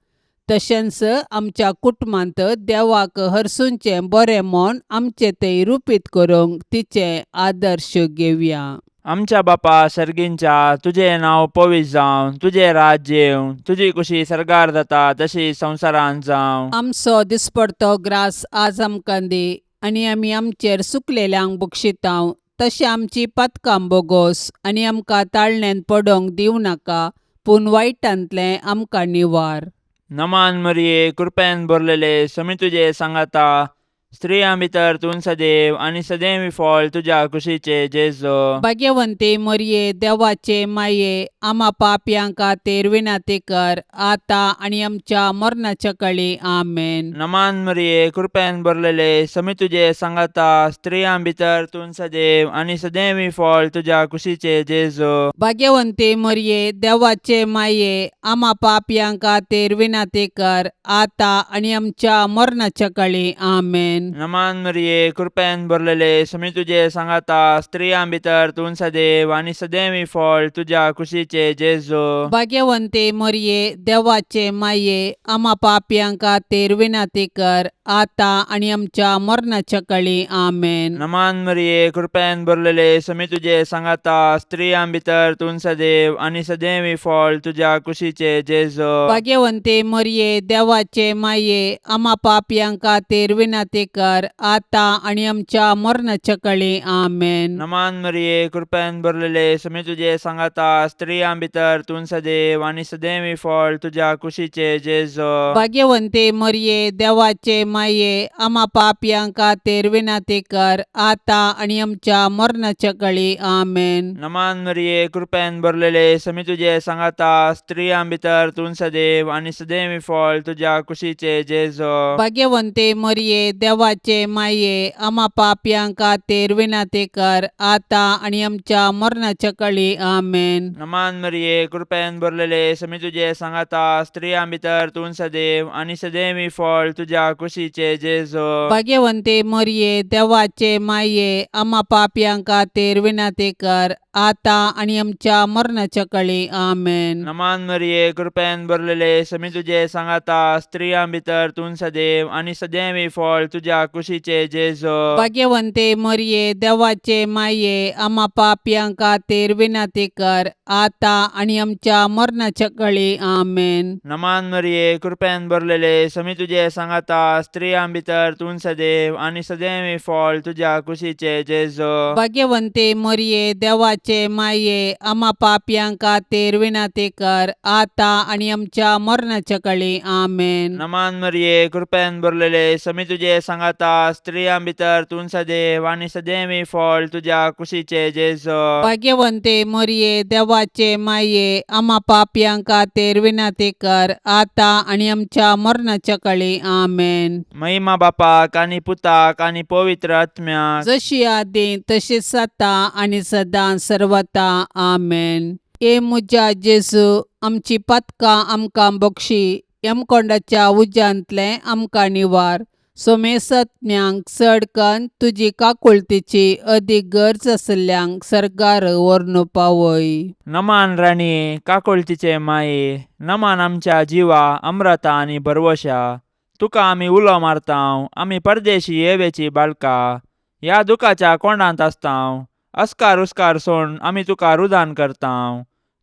[SPEAKER 2] तशेंच आमच्या कुटुंबांत देवाक हरसूंचें बरें म्हूण आमचें तें रुपीत करूंक तिचें आदर्श घेवया.
[SPEAKER 3] आमच्या बापा सर्गींच्या, तुजें नांव पवित्र जावं, तुजें राज्य येवं, तुजी कुशी सर्गार जाता तशी संवसारांत जावं.
[SPEAKER 2] आमचो दिसपडतो ग्रास आज आमकां दी आनी आमी आमचेर सुकलेल्यांक बक्षितांव तशें आमची पातकां बोगोस आनी आमकां ताळण्यांत पडोवंक दिवं नाका, पूण वायटांतलें आमकां निवार.
[SPEAKER 3] नमान मरिये, कृपेन भरलेले, समी तुजे सांगाता, स्त्रियां भितर तूं सदैव आनी सदैव फळ तुज्या कुशीचे जेजो.
[SPEAKER 2] भाग्यवंती मोरये, देवाचे माये, आमा पापयां खातीर विनंती कर, आतां आनी आमच्या मरणाच्या कळी. आमेन.
[SPEAKER 3] नमान मरिये, कृपेन भरलेले, समी तुजे सांगाता, स्त्रियां भितर तूं सदैव आनी सदैव फळ तुज्या कुशीचे जेजो.
[SPEAKER 2] भाग्यवंती मोरये, देवाचे माये, आमा पापयां खातीर विनंती कर, आतां आनी आमच्या मरणाच्या कळी. आमेन.
[SPEAKER 3] नमान मरिये, कृपेन भरलेले, समी तुजे सांगाता, स्त्रियां भितर तूं सदैव आनी सदैव फळ तुज्या कुशीचे जेजो.
[SPEAKER 2] भाग्यवंती मोरये, देवाचे माये, आमा पापयां खातीर विनंती कर, आतां आनी आमच्या मरणाच्या कळी. आमेन.
[SPEAKER 3] नमान मरिये, कृपेन भरलेले, समी तुजे सांगाता, स्त्रियां भितर तूं सदैव आनी सदैव फळ तुज्या कुशीचे जेजो.
[SPEAKER 2] भाग्यवंती मोरये, देवाचे माये, आमा पापयां खातीर विनंती कर, आतां आनी आमच्या मरणाच्या कळी. आमेन.
[SPEAKER 3] नमान मरिये, कृपेन भरलेले, समी तुजे सांगाता, स्त्रियां भितर तूं सदैव आनी सदैव फळ तुज्या कुशीचे जेजो.
[SPEAKER 2] भाग्यवंती मोरये, देवाचे माये, आमा पापयां खातीर विनंती कर, आतां आनी आमच्या मरणाच्या कळी. आमेन.
[SPEAKER 3] नमान मरिये, कृपेन भरलेले, समी तुजे सांगाता, स्त्रियां भितर तूं सदैव आनी सदैव फळ तुज्या कुशीचे जेजो.
[SPEAKER 2] भाग्यवंती मोरये, देवाचे माये, आमा पापयां खातीर विनंती कर, आतां आनी आमच्या मरणाच्या कळी. आमेन.
[SPEAKER 3] नमान मरिये, कृपेन भरलेले, समी तुजे सांगाता, स्त्रियां भितर तूं सदैव आनी सदैव फळ तुज्या कुशीचे जेजो.
[SPEAKER 2] भाग्यवंती मोरये, देवाचे माये, आमा पापयां खातीर विनंती कर, आतां आनी आमच्या मरणाच्या कळी. आमेन.
[SPEAKER 3] नमान मरिये, कृपेन भरलेले, समी तुजे सांगाता, स्त्रियां भितर तूं सदैव आनी सदैवी फळ तुज्या कुशीचे जेजो.
[SPEAKER 2] भाग्यवंते मरिये, देवाचे माये, आमा पापयां खातीर विनंती कर, आतां आनी आमच्या मरणाच्या कळी. आमेन.
[SPEAKER 3] नमान मरिये, कृपेन भरलेले, समी तुजे सांगाता, स्त्रियां भितर तूं सदैव आनी सदैवी फळ तुज्या कुशीचे जेजो.
[SPEAKER 2] भाग्यवंते मरिये, देवाचे माये, आमा पापयां खातीर विनंती कर, आतां आनी आमच्या मरणाच्या कळी. आमेन.
[SPEAKER 3] नमान मरिये, कृपेन भरलेले, समी तुजे सांगाता, स्त्रियां भितर तूं सदैव आनी सदैवी फळ तुज्या कुशीचे जेजो.
[SPEAKER 2] भाग्यवंते मरिये, देवाचे माये, आमा पापयां खातीर विनंती कर, आतां आनी आमच्या मरणाच्या कळी. आमेन.
[SPEAKER 3] महिमा बापाक आनी पुताक आनी पवित्र आत्म्याक,
[SPEAKER 2] जशी आदी तशीच आतां आनी सदां सर्वता. आमेन. ए म्हज्या जेजू, आमची पातकां आमकां बक्षी, यमकोंडाच्या उज्यांतलें आमकां निवार, सोमेसज्ञांक चड कन्न तुजी काकुळतीची अदीक गरज आशिल्ल्यांक सर्गार व्हरून पावय.
[SPEAKER 3] नमान राणये, काकुळतीचे माये, नमान आमच्या जिवा अम्रता आनी भरवशा, तुका आमी उलो मारतांव, आमी परदेशी येवेची बाळका, ह्या दुखाच्या कोंडांत आसतांव, अस्कार उस्कार सोण आमी तुका रुदान करतांव,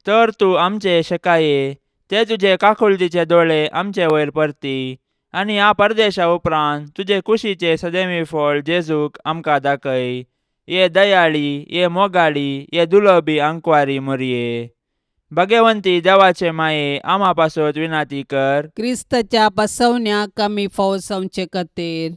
[SPEAKER 3] तर तूं आमचे शेकाये ते तुजे काकुळतीचे दोळे आमचे वयर परती आनी ह्या परदेशा उपरांत तुजे कुशीचे सदैवी फळ जेजूक आमकां दाखय. ये दयाळी, ये मोगाळी, ये दुलबी आंकवारी मोरये, भगवंती देवाचे माये, आमा पासत विनाती कर.
[SPEAKER 2] क्रिस्ताच्या बसवण्याक आमी फावो जावचे खातीर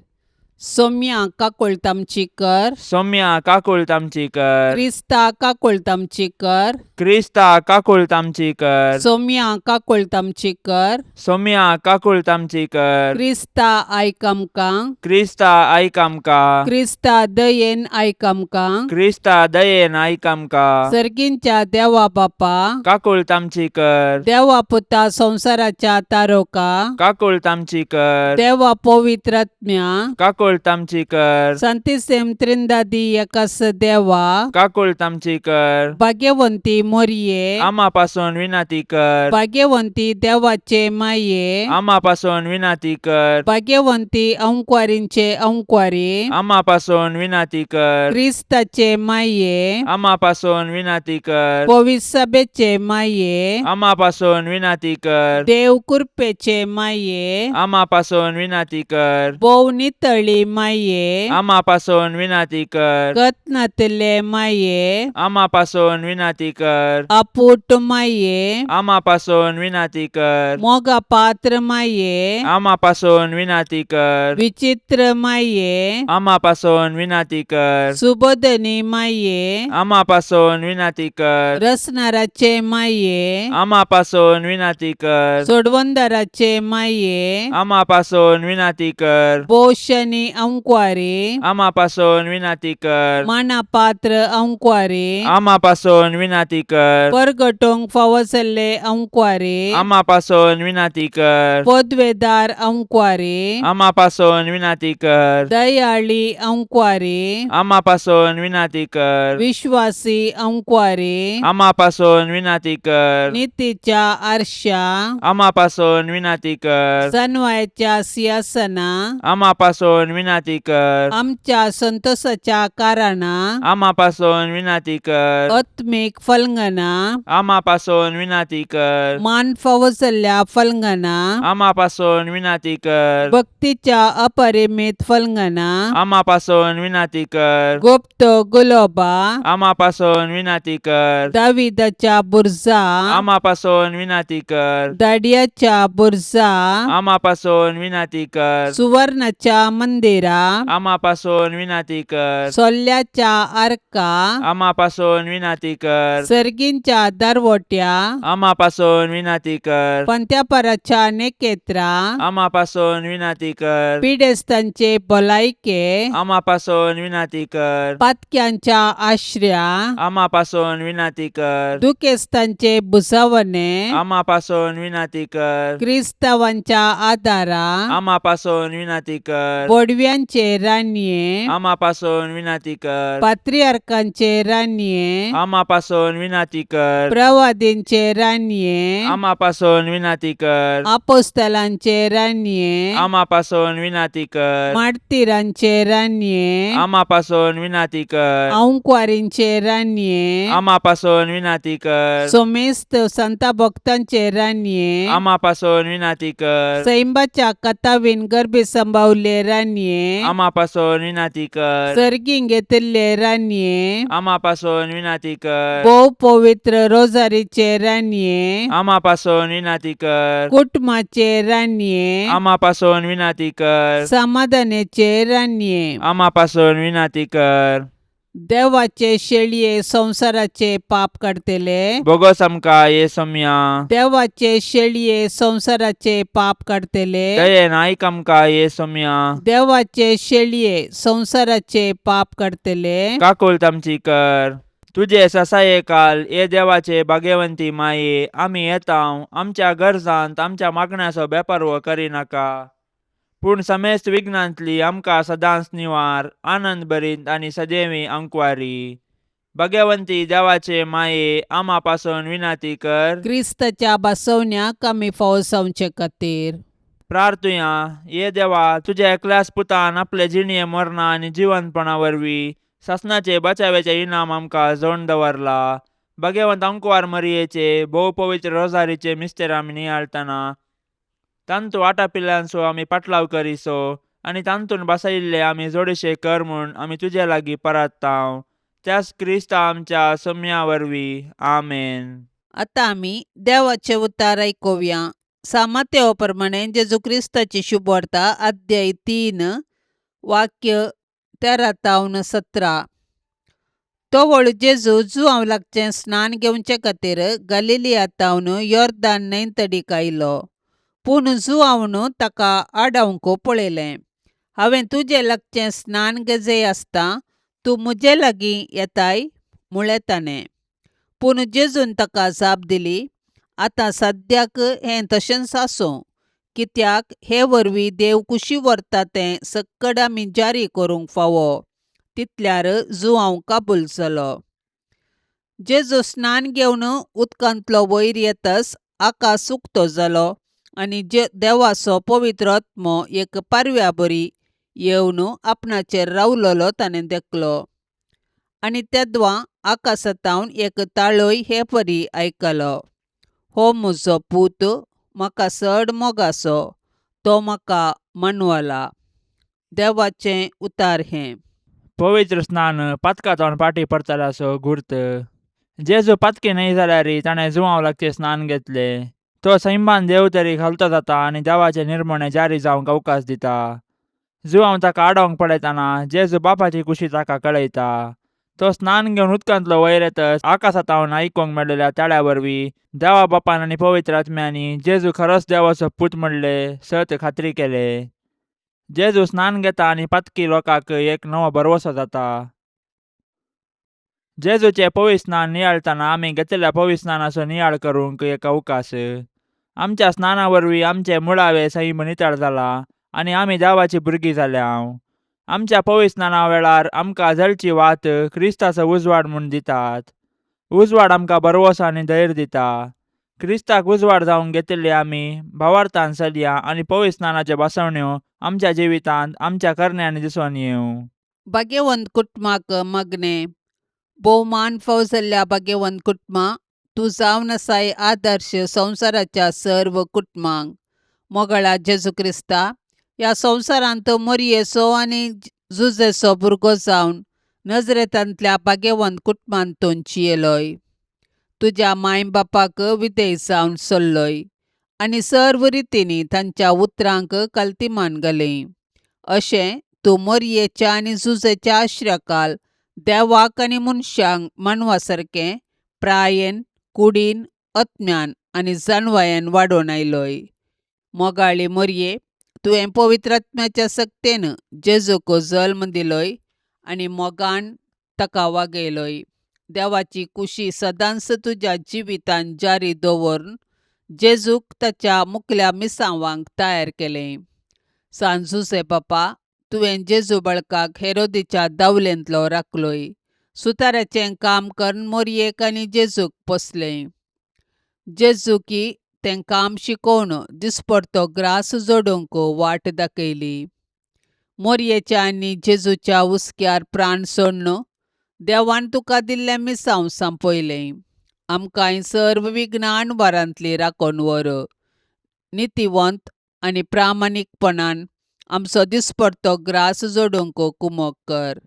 [SPEAKER 2] सोम्या काकुळट आमची कर.
[SPEAKER 3] सौम्या काकुळट आमची कर.
[SPEAKER 2] क्रिस्ता काकुळट आमची कर.
[SPEAKER 3] क्रिस्ता काकुळट आमची कर.
[SPEAKER 2] सोम्या काकुळट आमची कर.
[SPEAKER 3] सौम्या काकुळट आमची कर.
[SPEAKER 2] क्रिस्ता आयक आमकां.
[SPEAKER 3] क्रिस्ता आयक आमकां.
[SPEAKER 2] क्रिस्ता दयेन आयक आमकां.
[SPEAKER 3] क्रिस्ता दयेन आयक आमकां.
[SPEAKER 2] सर्गींच्या देवा बापा,
[SPEAKER 3] काकुळट आमची कर.
[SPEAKER 2] देवा पुता संवसाराच्या तारोका,
[SPEAKER 3] काकुळट आमची कर.
[SPEAKER 2] देवा पवित्रात्म्या,
[SPEAKER 3] काकुळट आमची कर.
[SPEAKER 2] संतिसेम त्रिंदादी एकास देवा,
[SPEAKER 3] काकुळट आमची कर.
[SPEAKER 2] भाग्यवंती मोरये,
[SPEAKER 3] आमा पासून विनंती कर.
[SPEAKER 2] भाग्यवंती देवाचे माये,
[SPEAKER 3] आमा पासून विनंती कर.
[SPEAKER 2] भाग्यवंती अंकवारींचे अंकवारी,
[SPEAKER 3] आमा पासून विनंती कर.
[SPEAKER 2] क्रिस्ताचे माये,
[SPEAKER 3] आमा पासून विनंती कर.
[SPEAKER 2] पविसभेचे माये,
[SPEAKER 3] आमा पासून विनंती कर.
[SPEAKER 2] देव कृपेचे माये,
[SPEAKER 3] आमा पासून विनंती कर.
[SPEAKER 2] भोव नितळी माये,
[SPEAKER 3] आमा पासून विनंती कर.
[SPEAKER 2] कत्नातले माये,
[SPEAKER 3] आमा पासून विनंती कर.
[SPEAKER 2] अपूट माये,
[SPEAKER 3] आमा पासून विनंती कर.
[SPEAKER 2] मोगा पात्र माये,
[SPEAKER 3] आमा पासून विनंती कर.
[SPEAKER 2] विचित्र माये,
[SPEAKER 3] आमा पासून विनंती कर.
[SPEAKER 2] सुबोधनी माये,
[SPEAKER 3] आमा पासून विनंती कर.
[SPEAKER 2] रसनाराचे माये,
[SPEAKER 3] आमा पासून विनंती कर.
[SPEAKER 2] सोडवंदाराचे माये,
[SPEAKER 3] आमा पासून विनंती कर.
[SPEAKER 2] पोशणी अंकवारी,
[SPEAKER 3] आमा पासून विनंती कर.
[SPEAKER 2] मानापात्र अंकवारी,
[SPEAKER 3] आमा पासून विनंती कर.
[SPEAKER 2] परगटोंक फावो जाल्ले अंकवारी,
[SPEAKER 3] आमा पासून विनंती कर.
[SPEAKER 2] पदवेदार अंकवारी,
[SPEAKER 3] आमा पासून विनंती कर.
[SPEAKER 2] दयाळी अंकवारी,
[SPEAKER 3] आमा पासून विनंती कर.
[SPEAKER 2] विश्वासी अंकवारी,
[SPEAKER 3] आमा पासून विनंती कर.
[SPEAKER 2] नितीच्या आरशा,
[SPEAKER 3] आमा पासून विनंती कर.
[SPEAKER 2] सनवायाच्या सिंहासना,
[SPEAKER 3] आमा पासून विनंती कर.
[SPEAKER 2] आमच्या संतोषाच्या कारणा,
[SPEAKER 3] आमा पासून विनंती कर.
[SPEAKER 2] आत्मीक फलंगना,
[SPEAKER 3] आमा पासून विनंती कर.
[SPEAKER 2] मान फावो जाल्ल्या फलंगना,
[SPEAKER 3] आमा पासून विनंती कर.
[SPEAKER 2] भक्तीच्या अपरिमित फलंगना,
[SPEAKER 3] आमा पासून विनंती कर.
[SPEAKER 2] गुप्त गुलोबा,
[SPEAKER 3] आमा पासून विनंती कर.
[SPEAKER 2] दाविदाच्या बुर्जा,
[SPEAKER 3] आमा पासून विनंती कर.
[SPEAKER 2] दाडियाच्या बुर्जा,
[SPEAKER 3] आमा पासून विनंती कर.
[SPEAKER 2] सुवर्णाच्या मंदिरा,
[SPEAKER 3] आमा पासून विनंती कर.
[SPEAKER 2] सोल्ल्याच्या आर्का,
[SPEAKER 3] आमा पासून विनंती कर.
[SPEAKER 2] सर्गींच्या दरवट्या,
[SPEAKER 3] आमा पासून विनंती कर.
[SPEAKER 2] पंत्यापराच्या नेकेत्रा,
[SPEAKER 3] आमा पासून विनंती कर.
[SPEAKER 2] पिडेस्तांचे भलायके,
[SPEAKER 3] आमा पासून विनंती कर.
[SPEAKER 2] पातक्यांच्या आश्र्या,
[SPEAKER 3] आमा पासून विनंती कर.
[SPEAKER 2] दुखेस्तांचे भुजावणे,
[SPEAKER 3] आमा पासून विनंती कर.
[SPEAKER 2] क्रिस्तावांच्या आदारा,
[SPEAKER 3] आमा पासून विनंती कर.
[SPEAKER 2] बोडव्या बडव्यांचे रानये,
[SPEAKER 3] आमा पासून विनाती कर.
[SPEAKER 2] पात्रियार्कांचे रानये,
[SPEAKER 3] आमा पासून विनाती कर.
[SPEAKER 2] प्रवादींचे रानये,
[SPEAKER 3] आमा पासून विनाती कर.
[SPEAKER 2] आपोस्तलांचे रानये,
[SPEAKER 3] आमा पासून विनाती कर.
[SPEAKER 2] मार्तिरांचे रानये,
[SPEAKER 3] आमा पासून विनाती कर.
[SPEAKER 2] आंकवारींचे रानये,
[SPEAKER 3] आमा पासून विनाती कर.
[SPEAKER 2] सोमेस्त संता भक्तांचे रानये,
[SPEAKER 3] आमा पासून विनाती कर.
[SPEAKER 2] सैंबाच्या कथावीन गर्भी संभावले रानये,
[SPEAKER 3] आमा पासून विनाती कर.
[SPEAKER 2] सर्गीं घेतिल्ले रानये,
[SPEAKER 3] आमा पासून विनाती कर.
[SPEAKER 2] भोव पवित्र रोजारीचे रानये,
[SPEAKER 3] आमा पासून विनाती कर.
[SPEAKER 2] कुटुंबाचे रानये,
[SPEAKER 3] आमा पासून विनाती कर.
[SPEAKER 2] समाधानाचे रानये,
[SPEAKER 3] आमा पासून विनाती कर.
[SPEAKER 2] देवाचे शेळये संवसाराचे पाप काडतले,
[SPEAKER 3] बोगोस आमकां ये सोम्या.
[SPEAKER 2] देवाचे शेळये संवसाराचे पाप काडतले,
[SPEAKER 3] दयेन आयक आमकां ये सोम्या.
[SPEAKER 2] देवाचे शेळये संवसाराचे पाप काडतले,
[SPEAKER 3] काकुळट आमची कर. तुजे ससाये काल ये देवाचे भाग्यवंती माये, आमी येता आमच्या गरजांत आमच्या मागण्याचो बेपारवो करिनाका, पूण समेस्त विघ्नांतली आमकां सदांच निवार, आनंद भरीत आनी सदैवी अंकवारी. भाग्यवंती देवाचे माये, आमा पासून विनाती कर.
[SPEAKER 2] क्रिस्ताच्या बसवण्याक आमी फावो जावचे खातीर.
[SPEAKER 3] प्रार्थुया. ये देवा, तुज्या एकल्याच पुतान आपले जिणये मरणा आनी जिवंतपणा वरवीं सासणाचे बचाव्याचे इनाम आमकां जोडून दवरला. भाग्यवंत अंकवार मरियेचे भोव पवित्र रोजारीचे मिस्तेर आमी नियाळतना तांतू आटापिल्ल्यांचो आमी पाटलाव करिसो आनी तांतून बसयिल्ले आमी जोडीशे कर म्हूण आमी तुजे लागीं परात्तांव, त्याच क्रिस्ता आमच्या सम्या वरवीं. आमेन.
[SPEAKER 2] आतां आमी देवाचे उतार आयकुया. सामातेव प्रमाणे जेजू क्रिस्ताची शुभवार्ता, अध्याय 3, वाक्य 13 तावन 17. तोवळ जेजू जुआंव लागचें स्नान घेवचे खातीर गलिलिया तावन योर्दान न्हंयतडीक आयलो. पूण जुआंवन ताका आडावंक पळयलें. हांवें तुजे लागचें स्नान घेजय आसता तूं म्हजे लागीं येताय, म्हळें ताणें. पूण जेजून ताका जाप दिली, आतां सद्याक हें तशेंच आसूं, कित्याक हे वरवीं देव कुशी व्हरता तें सक्कड आमी जारी करूंक फावो. तितल्यार जुआंव काबूल जालो. जेजू स्नान घेवन उदकांतलो वयर येतच आकाश उक्तो जालो आनी जे देवाचो पवित्र आत्मो एक पारव्या बरी येवन आपणाचेर रावलोलो ताणें देखलो. आनी तेदवां आकाशांतावन एक ताळोय हे परी आयकलो, हो म्हजो पूत, म्हाका चड मोगाचो, तो म्हाका मानवला. देवाचें उतार हें.
[SPEAKER 3] पवित्र स्नान पातकां पाटी पडतल्याचो गुर्त. जेजू पातकी न्हय जाल्यार ताणें जुआंव लागचें स्नान घेतलें. तो सैमान देव तरी घालतो जाता आनी देवाचें निर्मणें जारी जावंक अवकाश दिता. जुआंव ताका आडोवंक पळयतना जेजू बापाची कुशी ताका कळयता. तो स्नान घेवन उदकांतलो वयर येतच आकाशांतावन आयकूंक मेळिल्ल्या ताळ्या वरवीं देवा बापान आनी पवित्र आत्म्यांनी जेजू खरोच देवाचो पूत म्हणलें सत खात्री केलें. जेजू स्नान घेता आनी पातकी लोकांक एक नवो भरवसो जाता. जेजूचें पवित्र स्नान नियाळतना आमी घेतिल्ल्या पवित्र स्नानाचो नियाळ करूंक एक अवकाश. आमच्या स्नाना वरवीं आमचें मुळावें सैम नितळ जालां आनी आमी देवाचीं भुरगीं जाल्या. आमच्या पवित्र स्नाना वेळार आमकां जळची वात क्रिस्ताचो उजवाड म्हूण दितात. उजवाड आमकां भरवसो आनी धैर्य दिता. क्रिस्ताक उजवाड जावंक घेतिल्ले आमी भावार्थान चलया आनी पवित्र स्नानाच्यो बसवण्यो आमच्या जिवितांत आमच्या करण्यांनी दिसून येवं.
[SPEAKER 2] भाग्यवंत कुटुंबाक मागणें. भोवमान फाव जाल्ल्या भाग्यवंत कुटुंबा, तूं जावन आसाय आदर्श संवसाराच्या सर्व कुटुंबांक. मोगाळा जेजू क्रिस्ता, ह्या संवसारांत मोरयेचो आनी जुजेचो भुरगो जावन नजरेतांतल्या भाग्यवंत कुटुंबांत तूं जियेलोय. तुज्या माय बापाक विधेय जावन चल्लोय आनी सर्व रितींनी तांच्या उतरांक कल्तिमान घाली. अशें तूं मोरयेच्या आनी जुजेच्या आश्र्याकाल देवाक आनी मनशांक मानवा सारकें प्रायेन, कुडीन, आत्म्यान आनी जाणवायेन वाडोवन आयलोय. मोगाळी मोरये, तुवें पवित्र आत्म्याच्या सक्तेन जेजूक जल्म दिलोय आनी मोगान ताका वागयलोय. देवाची कुशी सदांच तुज्या जिवितांत जारी दवरून जेजूक ताच्या मुखल्या मिसांवांक तयार केलें. सांजुसे बापा, तुवें जेजू बाळकाक हेरोदीच्या दावलेंतलो राखलोय. सुताराचें काम करून मोरयेक आनी जेजूक पोसलें. जेजूकी तें काम शिकोवन दिसपडतो ग्रास जोडूंक वाट दाखयली. मोरयेच्या आनी जेजूच्या हुस्क्यार प्राण सोडून देवान तुका दिल्लें मिसांव सांपयलें. आमकांय सर्व विघ्नां वारांतली राखून व्हर. नितीवंत आनी प्रामाणीकपणान आमचो दिसपडतो ग्रास जोडूंक कुमक कर.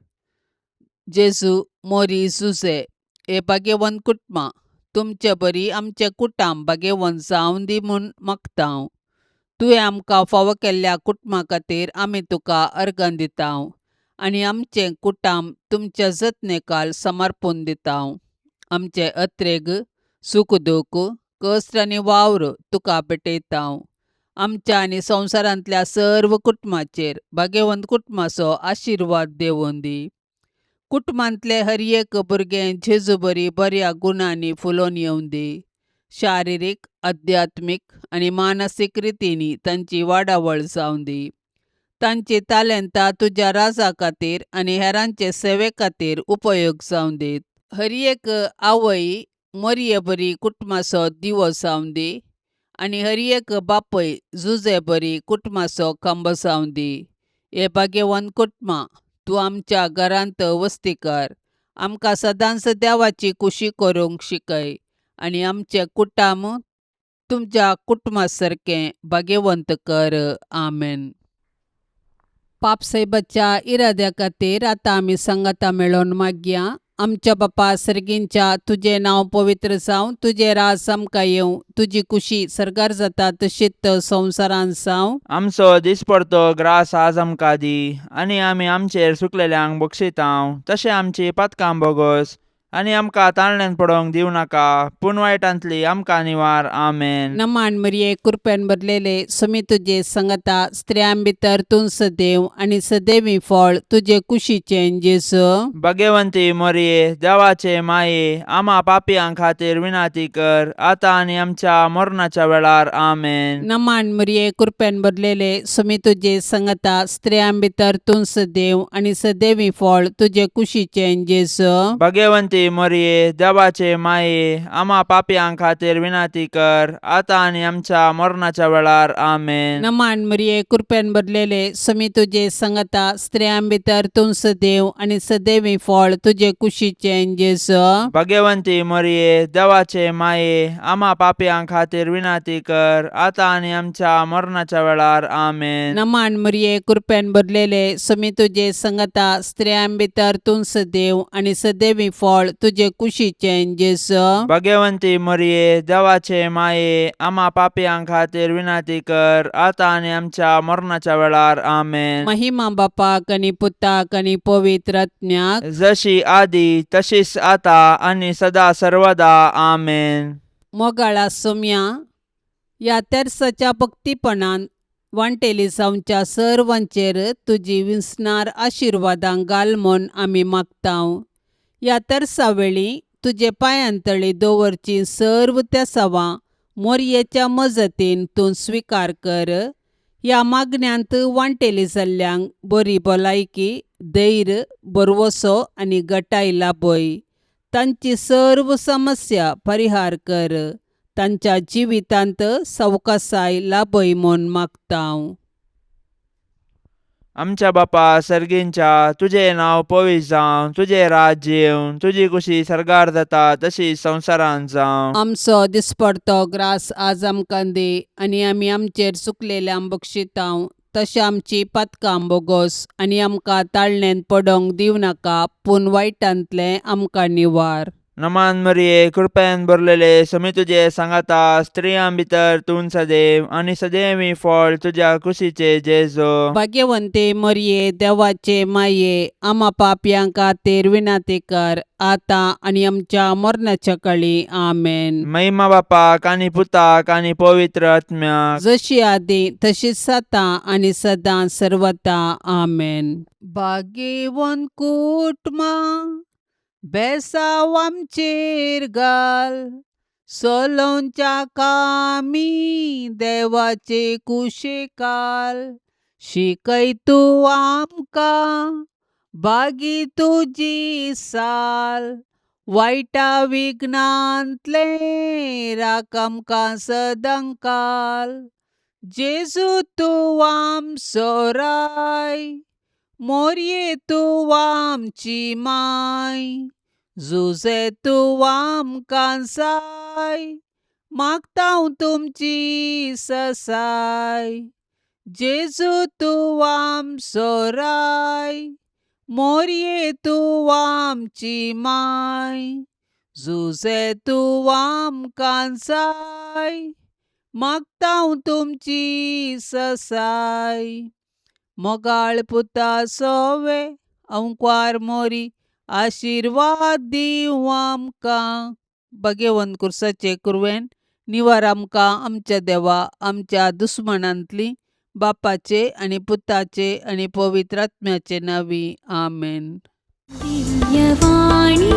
[SPEAKER 2] जेजू, मोरी, जुजे हे भाग्यवंत कुटुंबां तुमचे बरी आमचें कुटाम भाग्यवंत जावं दी म्हूण मागता. तुवें आमकां फावो केल्ल्या कुटुंबा खातीर आमी तुका अर्गां दिता आनी आमचें कुटाम तुमच्या जतनेकाल समर्पून दिता. आमचे अत्रेग, सूख दूख, कश्ट आनी वावर तुका भेटयता. आमच्या आनी संवसारांतल्या सर्व कुटुंबाचेर भाग्यवंत कुटुंबाचो आशिर्वाद देवून दी. कुटुंबांतले हर एक भुरगें जेजू बरी बऱ्या गुणांनी फुलोवन येवं दी. शारिरीक, अध्यात्मीक आनी मानसीक रितींनी तांची वाडावळ जावं दी. तांची तालेंतां तुज्या राजा खातीर आनी हेरांचे सेवे खातीर उपयोग जावं दीत. हर एक आवय मोरये बरी कुटुंबाचो दिवो जावं दी आनी हर एक बापूय जुजे बरी कुटुंबाचो खांबो जावं दी. हे भाग्यवंत कुटुंबां तूं आमच्या घरांत वस्ती कर. आमकां सदांच देवाची खुशी करूंक शिकय आनी आमचें कुटाम तुमच्या कुटुंबा सारकें भाग्यवंत कर. आमेन. पापसायबाच्या इराद्या खातीर आतां आमी सांगाता मेळोवन मागया. आमच्या बापा सर्गींच्या, तुजें नांव पवित्र जावं, तुजें राज आमकां येवं, तुजी खुशी सर्गार जाता तशीच संवसारांत जावं.
[SPEAKER 3] आमचो दिसपडतो ग्रास आज आमकां दी आनी आमी आमचेर सुकलेल्यांक बक्षितांव तशें आमची पातकां बोगोस आनी आमकां ताळण्यान पडोवंक दिवं नाका पूण वायटांतली आमकां निवार. आमेन.
[SPEAKER 2] नमान मरिये, कृपेन भरलेले, समी तुजे संगता, स्त्रियां भितर तूं सदैव आनी सदैवी फळ तुजे कुशीचें जेजू.
[SPEAKER 3] भाग्यवंती मोरये, देवाचे माये, आमा पापयां खातीर विनाती कर आतां आनी आमच्या मरणाच्या वेळार. आमेन.
[SPEAKER 2] नमान मरिये, कृपेन भरलेले, समी तुजे संगता, स्त्रियां भितर तूं सदैव आनी सदैवी फळ तुजे कुशीचें जेजू.
[SPEAKER 3] भाग्यवंती मोरये, देवाचे माये, आमा पापयां खातीर विनाती कर आतां आनी आमच्या मरणाच्या वेळार. आमेन.
[SPEAKER 2] नमान मरिये, कृपेन भरलेले, समी तुजे संगता, स्त्रियां भितर तूं सदैव आनी सदैवी फळ तुजे कुशीचें जेजू.
[SPEAKER 3] भाग्यवंती मोरये, देवाचे माये, आमा पापयां खातीर विनाती कर आतां आनी आमच्या मरणाच्या वेळार. आमेन.
[SPEAKER 2] नमान मरिये, कृपेन भरलेले, समी तुजे संगता, स्त्रियां भितर तूं सदैव आनी सदैवी फळ तुजे कुशीचें जेजू.
[SPEAKER 3] भाग्यवंती मोरये, देवाचे माये, आमा पापयां खातीर विनाती कर आतां आनी आमच्या मरणाच्या वेळार. आमेन.
[SPEAKER 2] महिमा बापाक आनी पुताक आनी पवित्र आत्म्याक,
[SPEAKER 3] जशी आदी तशीच आता आनी सदा सर्वदा. आमेन.
[SPEAKER 2] मोगाळा सोम्या, ह्या तेर्साच्या भक्तीपणान वांटेली जावच्या सर्वांचेर तुजी विसणार आशिर्वादां घाल म्हूण आमी मागतांव. ह्या तेर्सा वेळी तुजे पांयांतळी दवरची सर्व तेसावां मोरयेच्या मजतीन तूं स्विकार कर. ह्या मागण्यांत वांटेली जाल्ल्यांक बरी भलायकी, धैर्य, भरवसो आनी गटाय लाभय. तांची सर्व समस्या परिहार कर. तांच्या जिवितांत सवकासाय लाभय म्हूण मागतांव.
[SPEAKER 3] आमच्या बापा सर्गींच्या, तुजें नांव पवित्र जावं, तुजें राज्य येवं, तुजी खुशी सर्गार जाता तशी संवसारांत जावं.
[SPEAKER 2] आमचो दिसपडतो ग्रास आज आमकां दी आनी आमी आमचेर चुकलेल्यांक बक्षितांव तशें आमची पातकां बोगोस आनी आमकां ताळणेंत पडोवंक दिवं नाका पूण वायटांतलें आमकां निवार.
[SPEAKER 3] नमान मरिये, कृपेन भरलेले, समी तुजे सांगाता, स्त्रियां भितर तूं सदैव आनी सदैवी फळ तुज्या कुशीचे जेजो.
[SPEAKER 2] भाग्यवंते मरिये, देवाचे माये, आमा पापयां खातीर विनंती कर आतां आनी आमच्या मरणाच्या काळी. आमेन.
[SPEAKER 3] महिमा बापाक आनी पुताक आनी पवित्र आत्म्याक,
[SPEAKER 2] जशी आदी तशीच आतां आनी सदां सर्वता. आमेन. भाग्यवंत कुटुंबां बेसांव आमचेर घाल, सोलोवच्या कामी देवाचे कुशेकाल, शिकय तूं आमकां बागी तुजी साल वायटा विघ्नांतलें राख आमकां सदांकाल जेजू तूं आमचो राय मोरये तूं आमची माय जुजे तूं आमकां जाय मागता हांव तुमची ससाय जेजू तूं आमचो राय मोरये तूं आमची माय जुजे तूं आमकां जाय मागता हांव तुमची ससाय मोगाळ पुता सोवे अंकवार मोरी आशिर्वाद दिवं आमकां भगेवन कुर्साचे कुरवेन निवार आमकां आमच्या देवा आमच्या दुस्मनांतली बापाचे आनी पुताचे आनी पवित्र आत्म्याचे नांवी आमेन.
[SPEAKER 1] दिव्यवाणी.